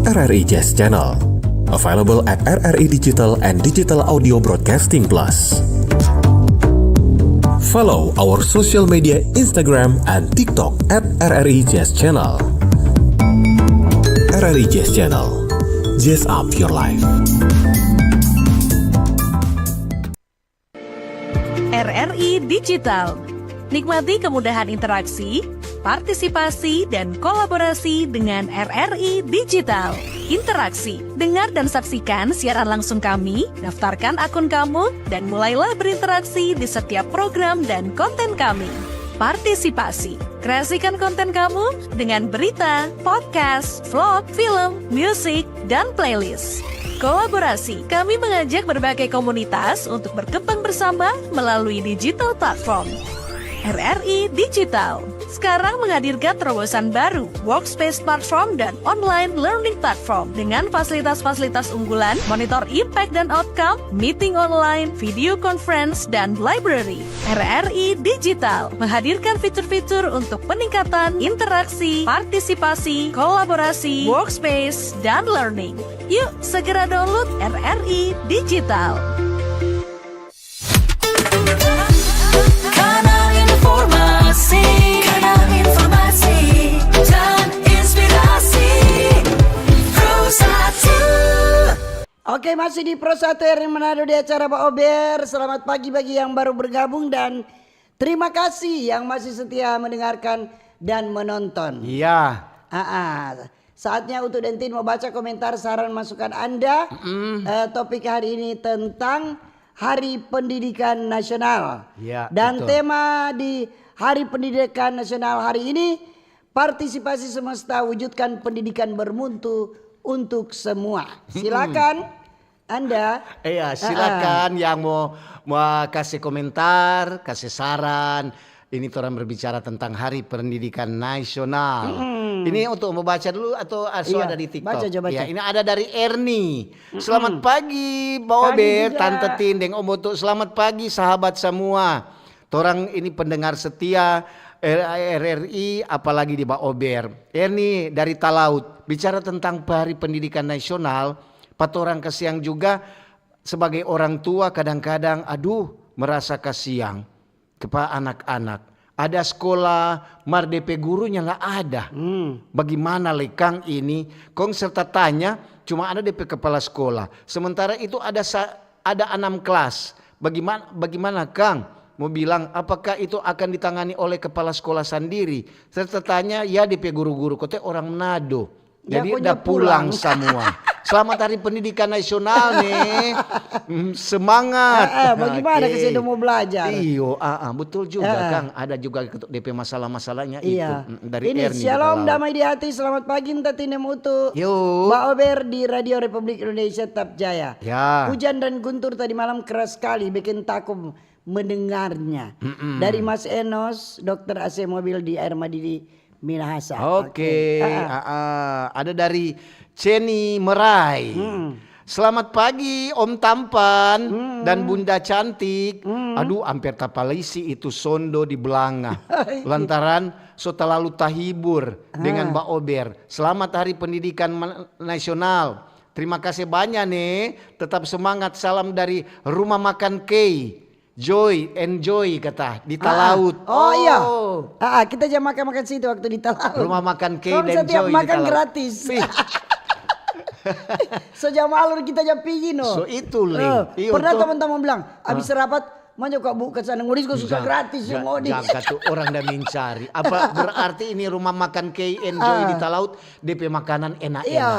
R R I Jazz Channel. Available at R R I Digital and Digital Audio Broadcasting Plus. Follow our social media Instagram and TikTok at R R I Jazz Channel. R R I Jazz Channel. Jazz up your life. R R I Digital. Nikmati kemudahan interaksi, partisipasi, dan kolaborasi dengan R R I Digital. Interaksi. Dengar dan saksikan siaran langsung kami, daftarkan akun kamu, dan mulailah berinteraksi di setiap program dan konten kami. Partisipasi. Kreasikan konten kamu dengan berita, podcast, vlog, film, musik, dan playlist. Kolaborasi. Kami mengajak berbagai komunitas untuk berkembang bersama melalui digital platform. R R I Digital sekarang menghadirkan terobosan baru, workspace platform dan online learning platform dengan fasilitas-fasilitas unggulan, monitor impact dan outcome, meeting online, video conference, dan library. R R I Digital menghadirkan fitur-fitur untuk peningkatan interaksi, partisipasi, kolaborasi, workspace, dan learning. Yuk, segera download R R I Digital. Kanal informasi, kanal informasi dan inspirasi. Pro satu. Oke, masih di Pro satu R R I Manado di acara Baober. Selamat pagi bagi yang baru bergabung dan terima kasih yang masih setia mendengarkan dan menonton. Iya. Ah, ah. Saatnya Utu Dentin mau baca komentar, saran, masukan Anda. Eh, topik hari ini tentang Hari Pendidikan Nasional. Iya, Dan betul. Tema di Hari Pendidikan Nasional hari ini, partisipasi semesta wujudkan pendidikan bermutu untuk semua. Silakan Anda. Iya, silakan yang mau, mau kasih komentar, kasih saran. Ini torang berbicara tentang Hari Pendidikan Nasional. Ini untuk mau baca dulu atau so Iya, ada di TikTok? baca, coba baca. Ya, ini ada dari Erni. Selamat pagi, Baober, juga. Tante Tin, deng Om Oto. Selamat pagi, sahabat semua. Torang ini pendengar setia R R I, apalagi di Baober. Erni dari Talaut, bicara tentang Hari Pendidikan Nasional, pa torang kasiang juga sebagai orang tua kadang-kadang, aduh, merasa kasiang kepada anak-anak. Ada sekolah, mar depe gurunya nggak ada. Bagaimana le kang ini? Kong serta tanya, cuma ada depe kepala sekolah. Sementara itu ada sa- ada enam kelas. Bagaimana, bagaimana kang? Mau bilang, apakah itu akan ditangani oleh kepala sekolah sendiri? Serta tanya, ya depe guru-guru, kote orang Manado. Jadi Jakonya udah pulang, pulang. Semua. Selamat Hari Pendidikan Nasional nih. Mm, semangat. Eh, eh, bagaimana Oke. kasi udah mau belajar? Iyo, ah, ah, betul juga Eh. Kang. Ada juga ketuk D P masalah-masalahnya Iya. itu. Mm, dari Ini Erni di Shalom Talaut. Damai di Hati, selamat pagi Nta Tine Mutu. Yo. Baober di Radio Republik Indonesia tetap jaya. Ya. Hujan dan guntur tadi malam keras sekali, bikin takut mendengarnya. Dari Mas Enos, Dokter A C mobil di Air Madidi, Minahasa. Oke, ah, ah. Ada dari Ceni Merai. Selamat pagi Om Tampan dan Bunda Cantik. Aduh, amper tapalisi itu sondo di blanga. Lantaran so talalu tahibur dengan Baober. Selamat Hari Pendidikan Ma- Nasional. Terima kasih banyak nih. Tetap semangat. Salam dari Rumah Makan Kei. Joy, enjoy kata di Talaut. Oh, iya. Ah, ah, kita ja makan-makan situ waktu di Talaut. Rumah Makan Kei dan Joy di Talaut. Kong setiap makan gratis. So ja malur kita ja pigi no. So itu le. Pernah teman-teman bilang, abis rapat, manja kau buka sana, ngoni suka gratis, ngoni. Jaga tu orang da mencari. Apa berarti ini Rumah Makan Kei Enjoy di Talaut, depe makanan enak-enak. Iya.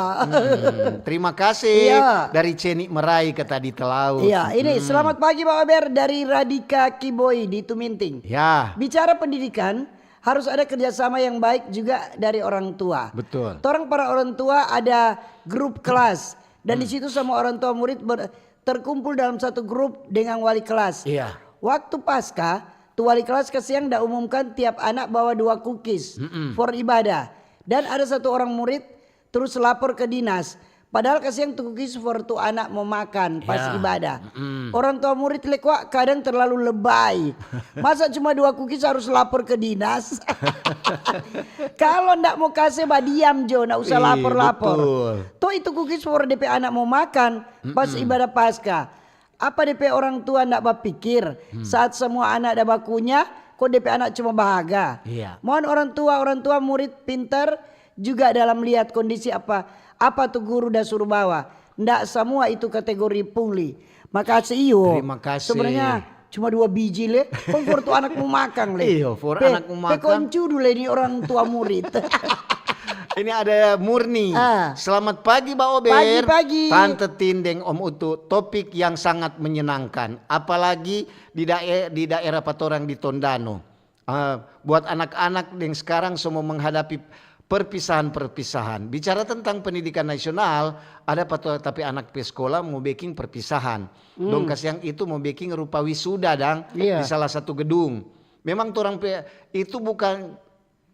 Terima kasih dari Ceni Merai kata di Talaut. Iya, ini selamat pagi Bang Ober dari Radika Kiboi di Tuminting. Ya. Bicara pendidikan, harus ada kerjasama yang baik juga dari orang tua. Betul. Torang para orang tua ada grup kelas. Dan di situ semua orang tua murid ber-, terkumpul dalam satu grup dengan wali kelas. Iya. Waktu Paskah, tu wali kelas kasiang da umumkan tiap anak bawa dua kukis for ibadah. Dan ada satu orang murid terus lapor ke dinas. Padahal kasiang tu kukis for tu anak mo makan pas ibadah. Orang tua murid le kwa kadang terlalu lebay. Masa cuma dua kukis harus lapor ke dinas? Kalo ndak mo kase, badiam jo, ndak usah lapor-lapor. To itu kukis for depe anak mo makan pas ibadah Paskah. Apa depe orang tua ndak bapikir saat semua anak da bakunya, kong depe anak cuma bahaga? Iya. Mohon orang tua, orang tua murid pintar juga dalam lihat kondisi apa, apa tu guru da suru bawa. Ndak samua itu kategori pungli. Makase iyo. Terima kasih. Sebenarnya cuma dua biji le, kong for tu anak mo makang le. Iyo, for anak mo makang. Pe koncudu le ni orang tua murid. Ini ada Murni. Ah. Selamat pagi, Ba Ober. Pagi-pagi. Tante Tin deng Om Utu, topik yang sangat menyenangkan. Apalagi di dae-, di daerah patorang di Tondano. Ah, buat anak-anak yang sekarang semua menghadapi perpisahan-perpisahan. Bicara tentang pendidikan nasional, ada pa to, tapi anak pe sekolah mo beking perpisahan. Dong kasiang itu mo beking rupa wisuda dang di salah satu gedung. Memang torang pe itu bukan,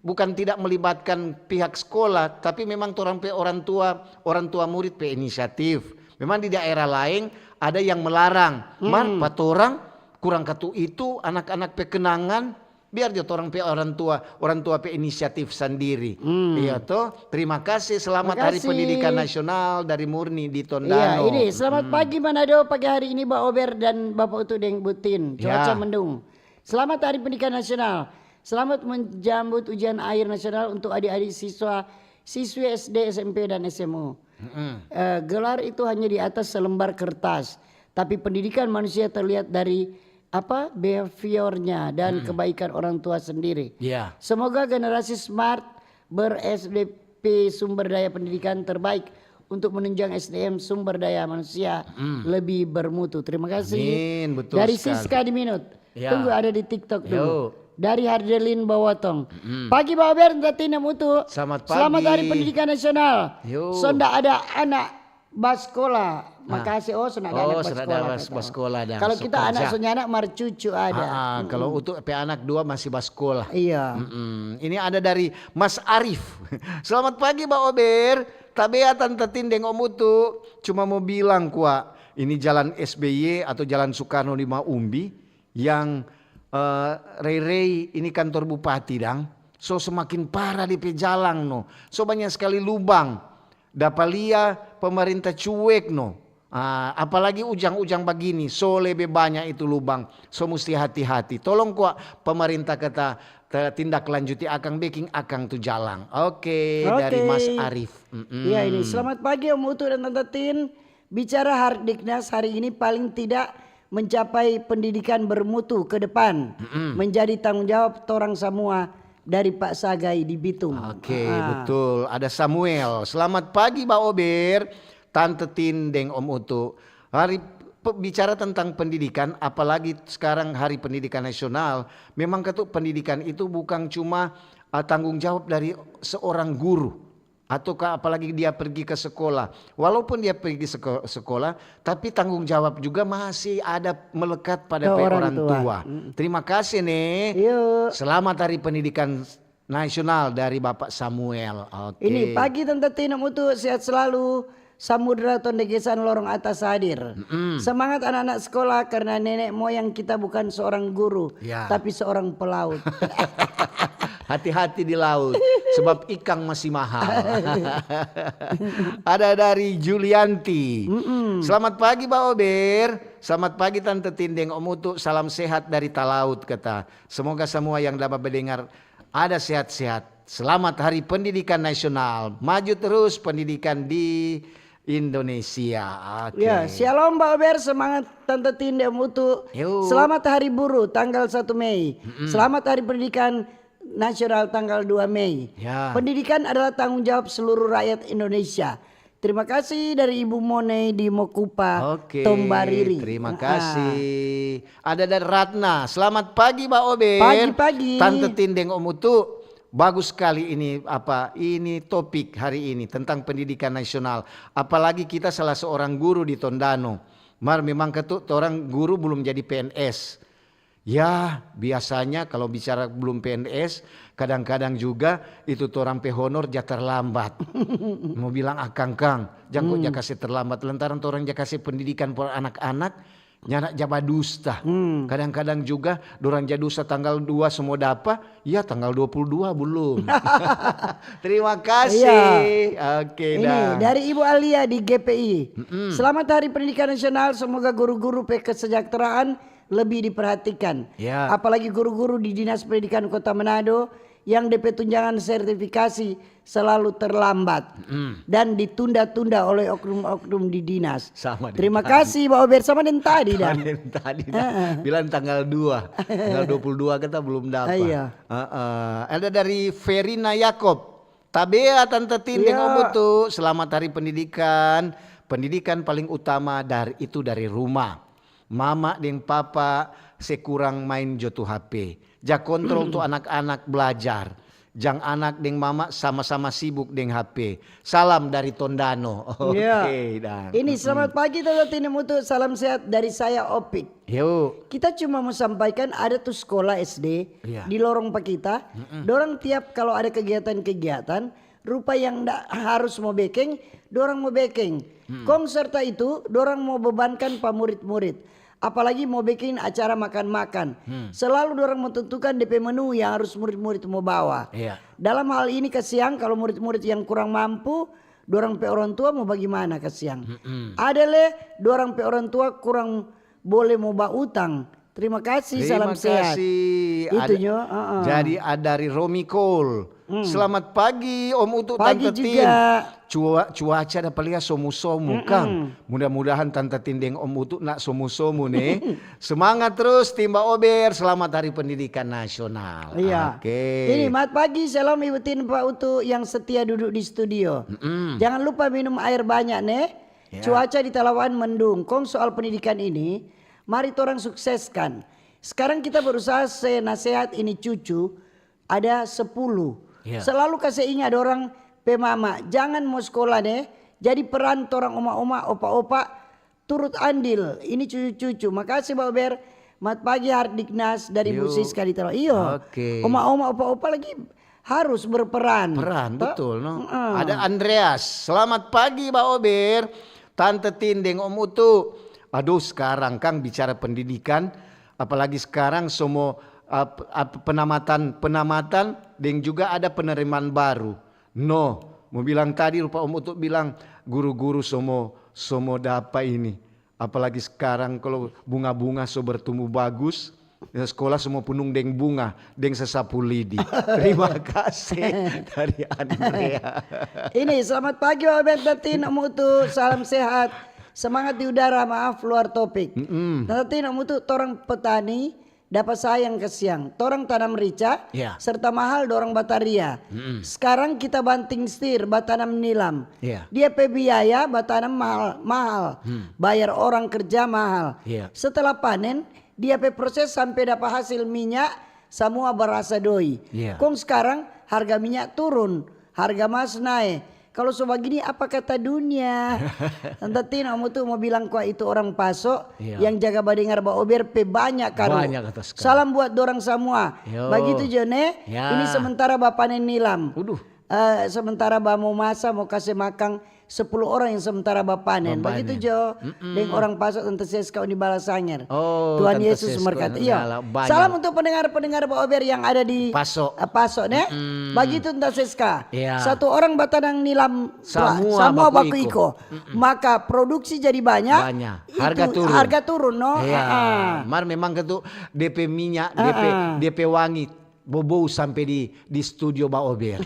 bukan tidak melibatkan pihak sekolah, tapi memang torang pe orang tua, orang tua murid pe inisiatif. Memang di daerah laeng ada yang melarang. Mar, pa torang kurang katu itu anak-anak pe kenangan, biar jo torang pe orang tua, orang tua pe inisiatif sandiri. Iya to. Terima kasih, selamat Hari Pendidikan Nasional dari Murni di Tondano. Iya, ini selamat pagi Manado, pagi hari ini Ba Ober dan Bapak Utu deng Butin. Cuaca mendung. Selamat Hari Pendidikan Nasional. Selamat menjambut ujian akhir nasional untuk adik-adik siswa, siswi S D, S M P, dan S M U. Eh, gelar itu hanya di atas selembar kertas, tapi pendidikan manusia terlihat dari apa, behaviornya dan kebaikan orang tua sendiri. Iya. Semoga generasi smart ber-S D P sumber daya pendidikan terbaik untuk menunjang S D M sumber daya manusia lebih bermutu. Terima kasih. Amin, betul sekali. Dari Siska di Minut. Ya. Tunggu ada di TikTok dulu. Yo. Dari Hardelin Bawatong. Pagi Ba Ober, Tante Tin deng Om Utu. Selamat pagi. Selamat Hari Pendidikan Nasional. Yo. Sonda ada anak baskola. Makase, oh, sonda ada anak baskola. Kalau kita anak sonyanak marcucu ada. Kalau Utu pe anak dua masih baskola. Iya. Ini ada dari Mas Arif. Selamat pagi, Ba Ober. Tabea Tante Tin deng Om Utu. Cuma mo bilang kwa, ini jalan S B Y atau jalan Soekarno di Maumbi yang, eh, rei-rei ini kantor bupati dang. So semakin parah depe jalang no. So banya skali lubang. Dapa lia pemerintah cuek no. Ah, apalagi ujang-ujang bagini, so lebe banya itu lubang. So musti hati-hati. Tolong kwa pemerintah kata te-, tindak lanjuti akang, beking akang tu jalang. Oke, dari Mas Arif. Iya, ini. Selamat pagi Om Utu dan Tante Tin. Bicara Hardiknas hari ini paling tidak mencapai pendidikan bermutu ke depan menjadi tanggung jawab torang samua dari Pak Sagai di Bitung. Oke, betul. Ada Samuel. Selamat pagi, Ba Ober, Tante Tin, deng Om Utu. Hari pe-, bicara tentang pendidikan, apalagi sekarang Hari Pendidikan Nasional, memang katu pendidikan itu bukan cuma, ah, tanggung jawab dari seorang guru. Atau ka apalagi dia pergi ke sekolah. Walaupun dia pergi seko-, sekolah, tapi tanggung jawab juga masih ada melekat pada orang tua. Terima kasih nih. Selamat Hari Pendidikan Nasional dari Bapak Samuel. Oke. Ini pagi Tante Tin deng Om Utu, sehat selalu. Samudra Tondegesan Lorong Atas hadir. Semangat anak-anak sekolah karena nenek moyang kita bukan seorang guru, tapi seorang pelaut. Hati-hati di laut, sebab ikang masih mahal. Ada dari Julianti. "Selamat pagi, Ba Ober. Selamat pagi, Tante Tin deng Om Utu. Salam sehat dari Talaut," kata. Semoga semua yang dapat mendengar ada sehat-sehat. Selamat Hari Pendidikan Nasional. Maju terus pendidikan di Indonesia. Oke. Ya, shalom, Ba Ober. Semangat, Tante Tin deng Om Utu. Yo. Selamat Hari Buruh, tanggal satu Mei. Selamat Hari Pendidikan Nasional, tanggal dua Mei. Ya. Pendidikan adalah tanggung jawab seluruh rakyat Indonesia. Terima kasih dari Ibu Mone di Mokupa, Oke, Tombariri. Terima kasih. Ada dari Ratna. "Selamat pagi, Ba Ober." Pagi-pagi. Tante Tin deng Om Utu. Bagus sekali ini, apa, ini topik hari ini tentang pendidikan nasional. Apalagi kita salah seorang guru di Tondano. Mar memang ketu, torang guru belum jadi P N S. Ya, biasanya kalau bicara belum P N S, kadang-kadang juga itu torang pe honor ja terlambat. Mo bilang akang kang, jang ko ja kase terlambat lantaran torang ja kase pendidikan for anak-anak, nyanda ja badusta. Kadang-kadang juga dorang ja dusta tanggal dua so mo dapa, ya tanggal dua puluh dua belum. Terima kasih. Oke, ini dari Ibu Alia di G P I. Selamat Hari Pendidikan Nasional, semoga guru-guru pe kesejahteraan lebih diperhatikan. Ya. Apalagi guru-guru di Dinas Pendidikan Kota Manado yang depe tunjangan sertifikasi selalu terlambat dan ditunda-tunda oleh oknum-oknum di dinas. Sama deng tadi. Terima kasih, Ba Ober, sama deng tadi, dan. Sama deng tadi, dan. Bilang tanggal dua, tanggal dua puluh dua kita belum dapat. Iya. Heeh. Ada dari Ferina Yakob. "Tabea, Tante Tin deng Om Utu, selamat Hari Pendidikan. Pendidikan paling utama dari, itu dari rumah. Mama deng papa se kurang main jo tu H P. Ja kontrol tu anak-anak blajar. Jang anak deng mama sama-sama sibuk deng H P. Salam dari Tondano." Oke, dan. Ini, selamat pagi, Tante Tin deng Om Utu. Salam sehat dari saya, Opik. Yo. Kita cuma mo sampaikan ada tu skola S D di lorong pa kita. Dorang tiap kalo ada kegiatan-kegiatan, rupa yang nda harus mo bekeng, dorang mo bekeng. Kong serta itu, dorang mo bebankan pa murit-murit. Apalagi mo beking acara makan-makan. Selalu dorang mo tentukan depe menu yang harus murit-murit mo bawa. Iya. Dalam hal ini kasiang, kalo murit-murit yang kurang mampu, dorang pe orang tua mo bagimana kasiang? Ada le, dorang pe orang tua kurang bole mo bautang. Terima kasih, salam sehat. Terima kasih. Itu nyo, heeh. Jadi ada dari Romi Cole. Selamat pagi, Om Utu, Tante Tin. Pagi juga. Cua-, cuaca dapa lia somu-somu, kang. Mudah-mudahan Tante Tin deng Om Utu nak somu-somu, ne. Semangat terus, Tim Ba Ober. Selamat Hari Pendidikan Nasional. Iya. Oke. Ini, mat pagi, shalom Ibu Tin, Pa Utu yang setia duduk di studio. Jangan lupa minum air banyak, ne. Ya. Cuaca di Talawan mendung. Kong soal pendidikan ini, mari torang sukseskan. Sekarang kita berusaha se nasehat ini cucu, ada sepuluh. Ya. Selalu kase inga dorang pe mama, jangan mo skola ne, jadi peran torang oma-oma, opa-opa, turut andil. Ini cucu-cucu. Makasih, Ba Ober. Mat pagi, Hardiknas dari Bu Siska di Talawan. Iyo. Oke. Oma-oma, opa-opa lagi harus berperan. Peran, betul, no? Ada Andreas. Selamat pagi, Ba Ober. Tante Tin deng Om Utu. Aduh, sekarang, kang, bicara pendidikan, apalagi sekarang semua, uh, p-, uh, penamatan, penamatan, deng juga ada penerimaan baru. No, mo bilang tadi rupa Om Utu bilang, guru-guru semua, semua dapa ini. Apalagi sekarang kalo bunga-bunga so bertumbuh bagus, ya, skola so mo punung deng bunga, deng sasapu lidi. Terima kasih dari Andrea. Ini, selamat pagi, Ba Ober, Tante Tin, Om Utu. Salam sehat. Semangat di udara, maaf luar topik. Tante Tin, Om Utu, torang petani, dapa sayang kasiang. Torang tanam rica, serta mahal dorang bataria. Skarang kita banting setir, batanam nilam. Dia pe biaya batanam mahal, mahal. Bayar orang kerja mahal. Setelah panen, dia pe proses sampe dapa hasil minya, samua barasa doi. Kong skarang harga minya turun, harga mas nae. Kalo so bagini, apa kata dunia? Tante Tin, Om Utu mo bilang kwa itu orang Paso yang jaga badengar Ba Ober pe banya karu. Banya kata skali. Salam buat dorang samua. Yo. Bagitu jo ne, ini sementara bapanen nilam. Waduh. Eh, sementara bamo masa mo kase makang sepuluh orang yang sementara bapanen. Bapanen. Bagitu jo deng orang Paso, Tanta Seska, Uni Balasanger. Oh, Tuhan Tanta Yesus Seska, memberkati. Iya. Salam untuk pendengar-pendengar Ba Ober yang ada di Paso, eh, Paso, ne? Bagitu, Tanta Seska. Iya. Satu orang batadang nilam, samua baku iko. Maka produksi jadi banyak. Banyak. Harga turun. Harga turun, no? Iya. Mar memang ketu depe minyak, depe, depe wangi bobou sampe di, di studio Ba Ober.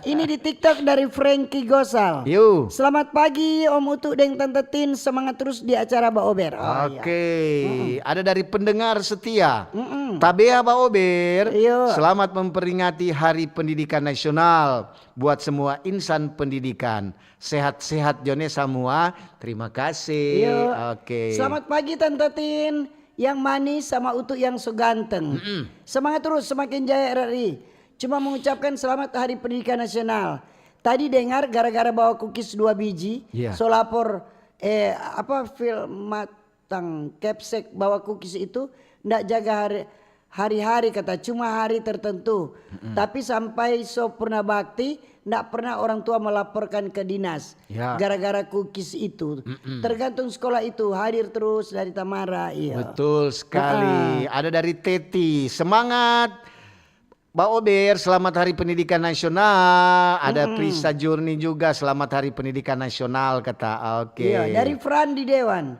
Ini di TikTok dari Frankie Gosal. Yo. Selamat pagi Om Utu deng Tanta Tin, semangat terus di acara Ba Ober. Oh, iya. Oke, ada dari pendengar setia. Tabea Ba Ober. Yo. Selamat memperingati Hari Pendidikan Nasional buat semua insan pendidikan. Sehat-sehat jo ne samua. Terima kasih. Yo. Oke. Selamat pagi Tanta Tin yang manis sama Utu yang so ganteng. Semangat terus, semakin jaya R R I. Cuma mengucapkan selamat Hari Pendidikan Nasional. Tadi dengar gara-gara bawa kukis dua biji, so lapor, eh, apa, Phil Matang Kepsek bawa kukis itu ndak jaga hari, hari-hari kata, cuma hari tertentu. Tapi sampai so purna bakti, ndak pernah orang tua melaporkan ke dinas gara-gara kukis itu. Tergantung sekolah itu hadir terus dari Tamara, iya. Betul sekali. Ada dari Teti, semangat. Ba Ober, selamat Hari Pendidikan Nasional. Ada Prisa Jurni juga, selamat Hari Pendidikan Nasional, kata. Oke. Iya, dari Fran di Dewan.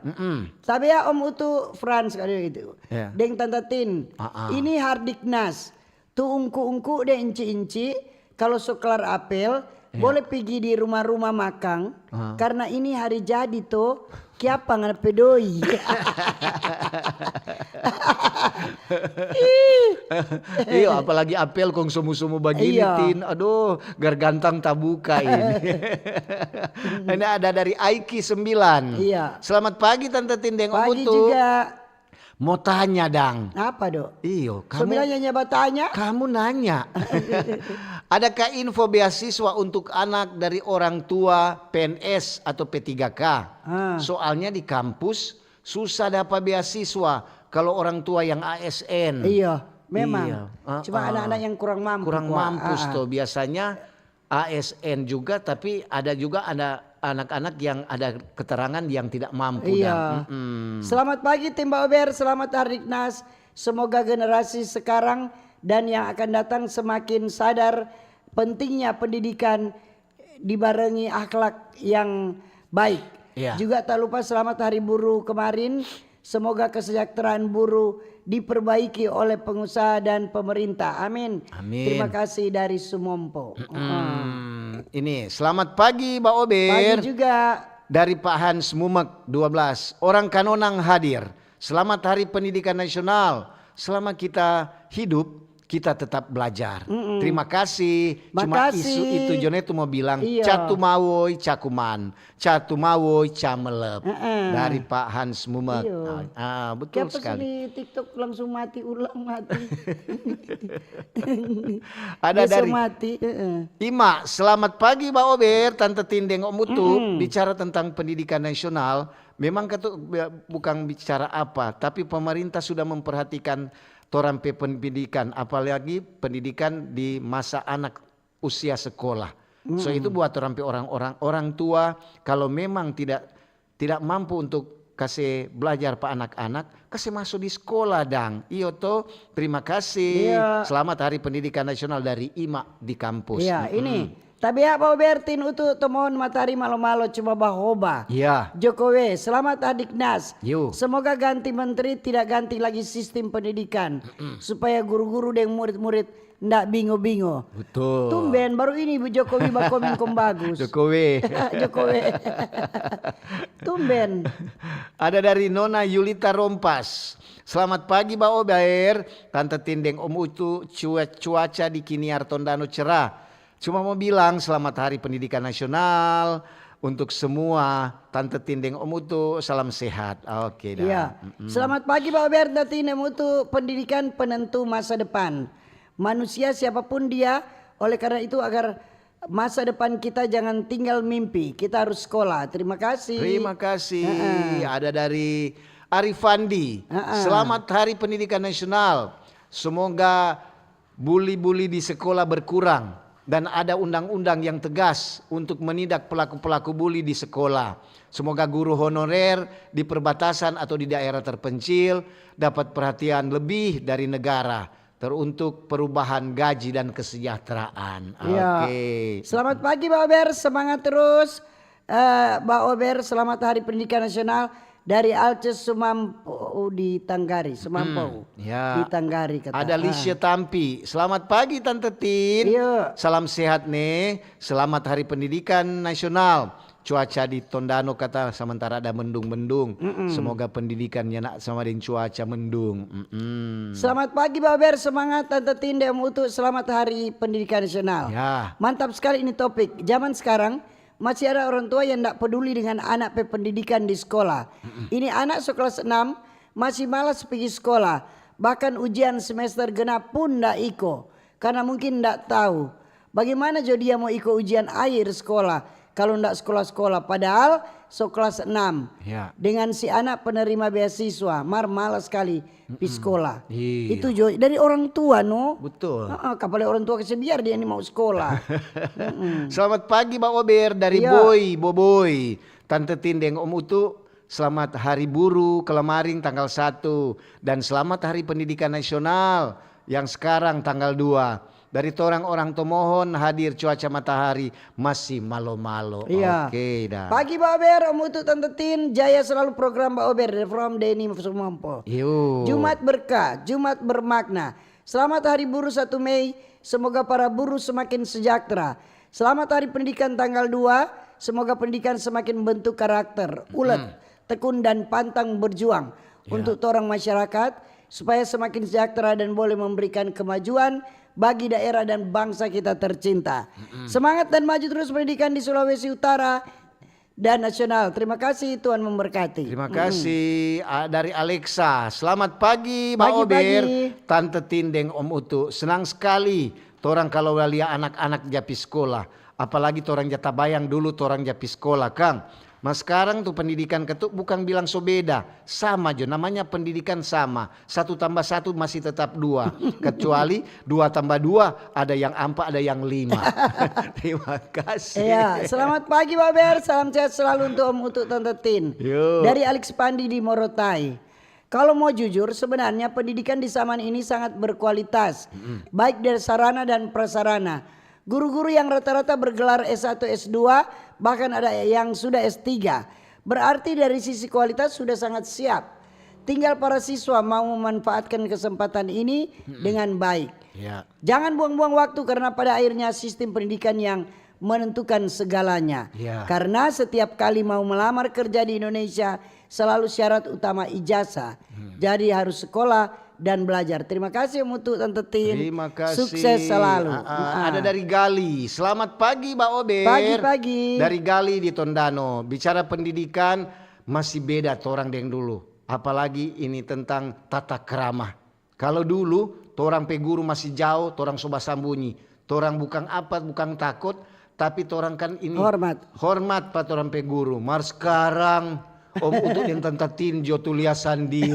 Tabea Om Utu, Fran sekali itu. Iya. Deng Tanta Tin. Ini Hardiknas. Tu ungku-ungku deng inci-inci, kalu so klar apel, boleh pigi di rumah-rumah makang, karna ini hari jadi to, kiapa ngana pe doi. Iyo, apalagi apel kong somo-somo bagini, Tin. Aduh, gargantang tabuka ini. Ini ada dari Aiki sembilan. Iya. Selamat pagi, Tanta Tin deng Om Utu. Pagi juga. Mo tanya dang. Apa do? Iyo, so kamu bilang nyanyi batanya? Kamu nanya. Adakah info beasiswa untuk anak dari orang tua P N S atau P tiga K? Soalnya di kampus susah dapa beasiswa kalau orang tua yang A S N. Iya, memang. Cuma anak-anak yang kurang mampu. Kurang mampu to biasanya. A S N juga, tapi ada juga ada anak-anak yang ada keterangan yang tidak mampu. Iya. Selamat pagi, Tim Ba Ober. Selamat Hardiknas. Semoga generasi sekarang dan yang akan datang semakin sadar pentingnya pendidikan dibarengi akhlak yang baik. Iya. Juga tak lupa selamat Hari Buruh kemarin. Semoga kesejahteraan buruh diperbaiki oleh pengusaha dan pemerintah. Amin. Amin. Terima kasih dari Sumompo. Ini, selamat pagi, Ba Ober. Pagi juga. Dari Pak Hans Mumek, dua belas. Orang Kanonang hadir. Selamat Hari Pendidikan Nasional. Selama kita hidup, kita tetap belajar. Terima kasih. Cuma isu itu, Jone tu mau bilang, catu mawoi, cakuman. Catu mawoi, camelep. Dari Pak Hans Mumek. Betul sekali. Di TikTok langsung mati ulang, mati. Ada dari mati. Ima, selamat pagi, Ba Ober, Tanta Tin deng Om Utu. Bicara tentang pendidikan nasional, memang katu, bukan bicara apa, tapi pemerintah sudah memperhatikan torang pe pendidikan, apalagi pendidikan di masa anak usia sekolah. So, itu buat torang pe orang-orang, orang tua, kalau memang tidak, tidak mampu untuk kase blajar pa anak-anak, kase maso di skola dang. Iyo to, terima kasih. Selamat Hari Pendidikan Nasional dari Ima di kampus. Iya, ini. Tabea Ba Ober, Tin Utu, Tomohon, Matahari, Malo-malo, cuma bahoba. Iya. Jokowi, selamat Hardiknas. Semoga ganti menteri, tidak ganti lagi sistem pendidikan, supaya guru-guru deng murid-murid ndak bingo-bingo. Betul. Tumben, baru ini Bu Jokowi bakomen kong bagus. Jokowi. Jokowi. Tumben. Ada dari Nona Yulita Rompas. Selamat pagi, Ba Ober, Tanta Tin deng Om Utu, cua-, cuaca di Kiniar Tondano cerah. Cuma mau bilang, selamat Hari Pendidikan Nasional untuk semua, Tanta Tin deng Om Utu, salam sehat. Oke dah. Iya. Selamat pagi, Ba Ober, Tanta Tin deng Om Utu, pendidikan penentu masa depan. Manusia siapapun dia, oleh karena itu agar masa depan kita jangan tinggal mimpi, kita harus sekolah. Terima kasih. Terima kasih. Ada dari Arifandi. Selamat Hari Pendidikan Nasional. Semoga buli-buli di sekolah berkurang. dan ada undang-undang yang tegas untuk menindak pelaku-pelaku bully di sekolah. Semoga guru honorer di perbatasan atau di daerah terpencil dapat perhatian lebih dari negara teruntuk perubahan gaji dan kesejahteraan. Iya. Oke. Selamat pagi, Mbak Ober. Semangat terus. Eh, Mbak Ober, selamat Hari Pendidikan Nasional dari Alce Sumampo di Tanggari. Sumampo Hmm, ya. di Tanggari, kata. Ada Ah. Lisha Tampi. Selamat pagi, Tante Tin. Iya. Salam sehat, ne. Selamat Hari Pendidikan Nasional. Cuaca di Tondano kata sementara ada mendung-mendung. Semoga pendidikannya nak sama dengan cuaca mendung. Mm-mm. Selamat pagi, Mbak Ober. Semangat, Tante Tin deng Om Utu. Selamat Hari Pendidikan Nasional. Ya. Mantap sekali ini topik. Zaman sekarang masih ada orang tua yang ndak peduli dengan anak pe pendidikan di sekolah. Ini anak sekelas enam masih malas pergi sekolah. Bahkan ujian semester genap pun ndak iko. Karena mungkin ndak tahu. Bagaimana jo dia mo iko ujian akhir sekolah kalau ndak sekolah-sekolah? Padahal so kelas enam. Ya. Dengan si anak penerima beasiswa, mar malas skali pi sekolah. Iya. Itu jo dari orang tua, no. Betul. Heeh, kapala orang tua kase biar dia ni mau sekolah. Selamat pagi, Mbak Ober, dari Iya. Boy, Boboy. Tante Tin deng Om Utu, selamat Hari Buru kelamaring tanggal satu. Dan selamat Hari Pendidikan Nasional yang sekarang tanggal dua. Dari torang orang Tomohon hadir cuaca matahari masih malo-malo. Iya. Oke dah. Pagi Mbak Ober, Om Utu, Tante Tin, jaya selalu program Mbak Ober, from Denny Sumampo. Yo. Jumat berkah, Jumat bermakna. Selamat Hari Buruh satu Mei, semoga para buruh semakin sejahtera. Selamat Hari Pendidikan tanggal dua, semoga pendidikan semakin membentuk karakter, ulet, tekun dan pantang berjuang Ya. untuk torang masyarakat, supaya semakin sejahtera dan boleh memberikan kemajuan bagi daerah dan bangsa kita tercinta. Semangat dan maju terus pendidikan di Sulawesi Utara dan nasional. Terima kasih, Tuhan memberkati. Terima kasih. Ah, dari Alexa. Selamat pagi, Mbak Pagi, Ober. pagi. Tante Tin deng Om Utu. Senang sekali torang kalau lia anak-anak ja pi sekolah. Apalagi torang ja tabayang dulu torang ja pi sekolah, kang. Mas, sekarang tu pendidikan ketu bukan bilang so beda. Sama jo, namanya pendidikan sama. Satu tambah satu masih tetap dua. Kecuali dua tambah dua, ada yang ampa, ada yang lima. Terima kasih. Iya, selamat pagi Mbak Ober. Salam sehat selalu untuk Om Utu, Tante Tin. Yo. Dari Alex Pandi di Morotai. Kalau mau jujur, sebenarnya pendidikan di zaman ini sangat berkualitas, baik dari sarana dan prasarana. Guru-guru yang rata-rata bergelar S satu, S dua, bahkan ada yang sudah S tiga. Berarti dari sisi kualitas sudah sangat siap. Tinggal para siswa mau memanfaatkan kesempatan ini dengan baik. Ya. Jangan buang-buang waktu, karena pada akhirnya sistem pendidikan yang menentukan segalanya. Ya. Karena setiap kali mau melamar kerja di Indonesia, selalu syarat utama ijazah. Jadi harus sekolah dan belajar. Terima kasih Om Utu, Tante Tin. Terima kasih. Sukses selalu. Ah, ah, Ah. Ada dari Gali. Selamat pagi, Mbak Ober. Pagi-pagi. Dari Gali di Tondano. Bicara pendidikan, masih beda torang deng dulu. Apalagi ini tentang tata krama. Kalau dulu, torang pe guru masih jao, torang so basambunyi. Torang bukang apa, bukang takut, tapi torang kan ini Hormat. Hormat pa torang pe guru. Mar sekarang, Om Utu deng Tante Tin jo tu lia sandiri.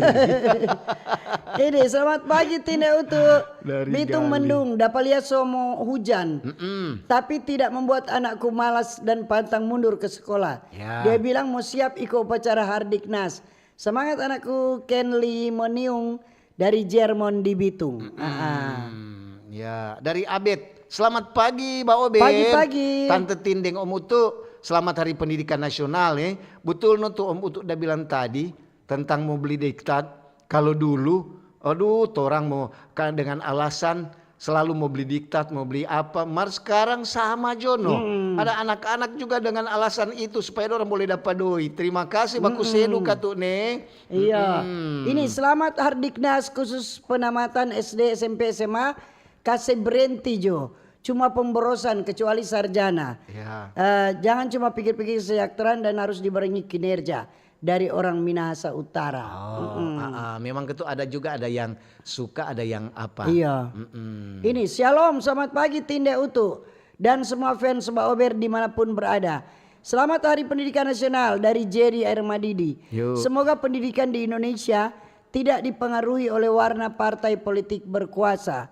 Ini, selamat pagi Tin deng Utu. Dari Bitung Gali. Mendung, dapa lia so mo hujan. Mm-mm. Tapi tidak membuat anakku malas dan pantang mundur ke sekolah. Ya. Dia bilang mo siap iko upacara Hardiknas. Semangat anakku, Kenly Moniung dari Jermon di Bitung. Ah, ah. Hmm, ya, dari Abed. Selamat pagi, Mbak Ober. Pagi-pagi. Tante Tin deng Om Utu, selamat Hari Pendidikan Nasional, eh. Betul no tu Om Utu udah bilang tadi tentang mau beli diktat. Kalau dulu, aduh, torang mau ka-, dengan alasan selalu mau beli diktat, mau beli apa. Mar sekarang sama jo no. Ada anak-anak juga dengan alasan itu supaya orang boleh dapat doi. Terima kasih, baku sedu katu ne. Iya. Ini selamat Hardiknas khusus penamatan S D, S M P, S M A kase berhenti jo. Cuma pemborosan kecuali sarjana. Ya. Eh, jangan cuma pikir-pikir kesejahteraan dan harus dibarengi kinerja dari orang Minahasa Utara. Oh, ah, ah. Memang itu ada juga ada yang suka, ada yang apa. Iya. Mm-mm. Ini, shalom, selamat pagi Tin deng Utu dan semua fans Mbak Ober dimanapun berada. Selamat Hari Pendidikan Nasional dari Jerry Air Madidi. Yo. Semoga pendidikan di Indonesia tidak dipengaruhi oleh warna partai politik berkuasa.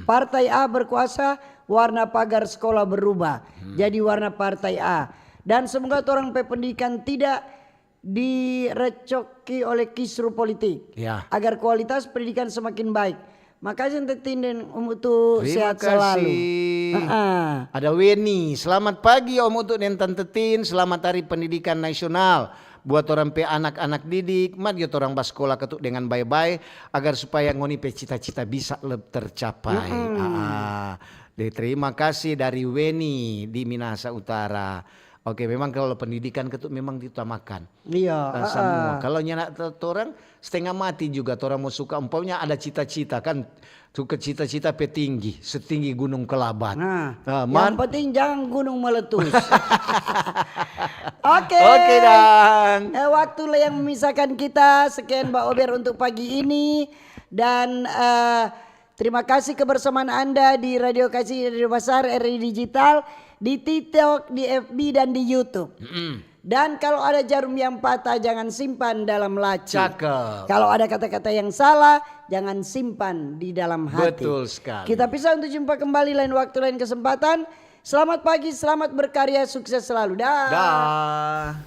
Partai A berkuasa, warna pagar sekolah berubah jadi warna partai A. Dan semoga torang pe pendidikan tidak direcoki oleh kisru politik, ya, agar kualitas pendidikan semakin baik. Makasih Tete Tin deng Om Utu, sehat selalu. Terima kasih. Ha-ha. Ada Weni, "Selamat pagi Om Utu deng Tante Tin, selamat Hari Pendidikan Nasional buat orang pe anak-anak didik, mar jo torang baskola ketuk dengan bae-bae, agar supaya ngoni pe cita-cita bisa leb tercapai." Mm-mm. Ah, de, terima kasih dari Weni di Minahasa Utara. Oke, memang kalau pendidikan ketuk memang diutamakan. Iya, ah, semua. Kalau nyanda to-, torang setengah mati juga, torang mau suka, umpamanya ada cita-cita kan, suka cita-cita pe tinggi, setinggi Gunung Kelabat. Nah, ah, yang penting jangan gunung meletus. Oke. Oke, dang. Eh, waktu yang memisahkan kita. Sekian Mbak Ober untuk pagi ini. Dan, eh, terima kasih kebersamaan Anda di Radio Kasih, Radio Basar, R R I Digital, di TikTok, di F B, dan di YouTube. Mm-mm. Dan kalau ada jarum yang patah, jangan simpan dalam laci. Cakep. Kalau ada kata-kata yang salah, jangan simpan di dalam hati. Betul sekali. Kita pisah untuk jumpa kembali lain waktu, lain kesempatan. Selamat pagi, selamat berkarya, sukses selalu. Dah. Dah.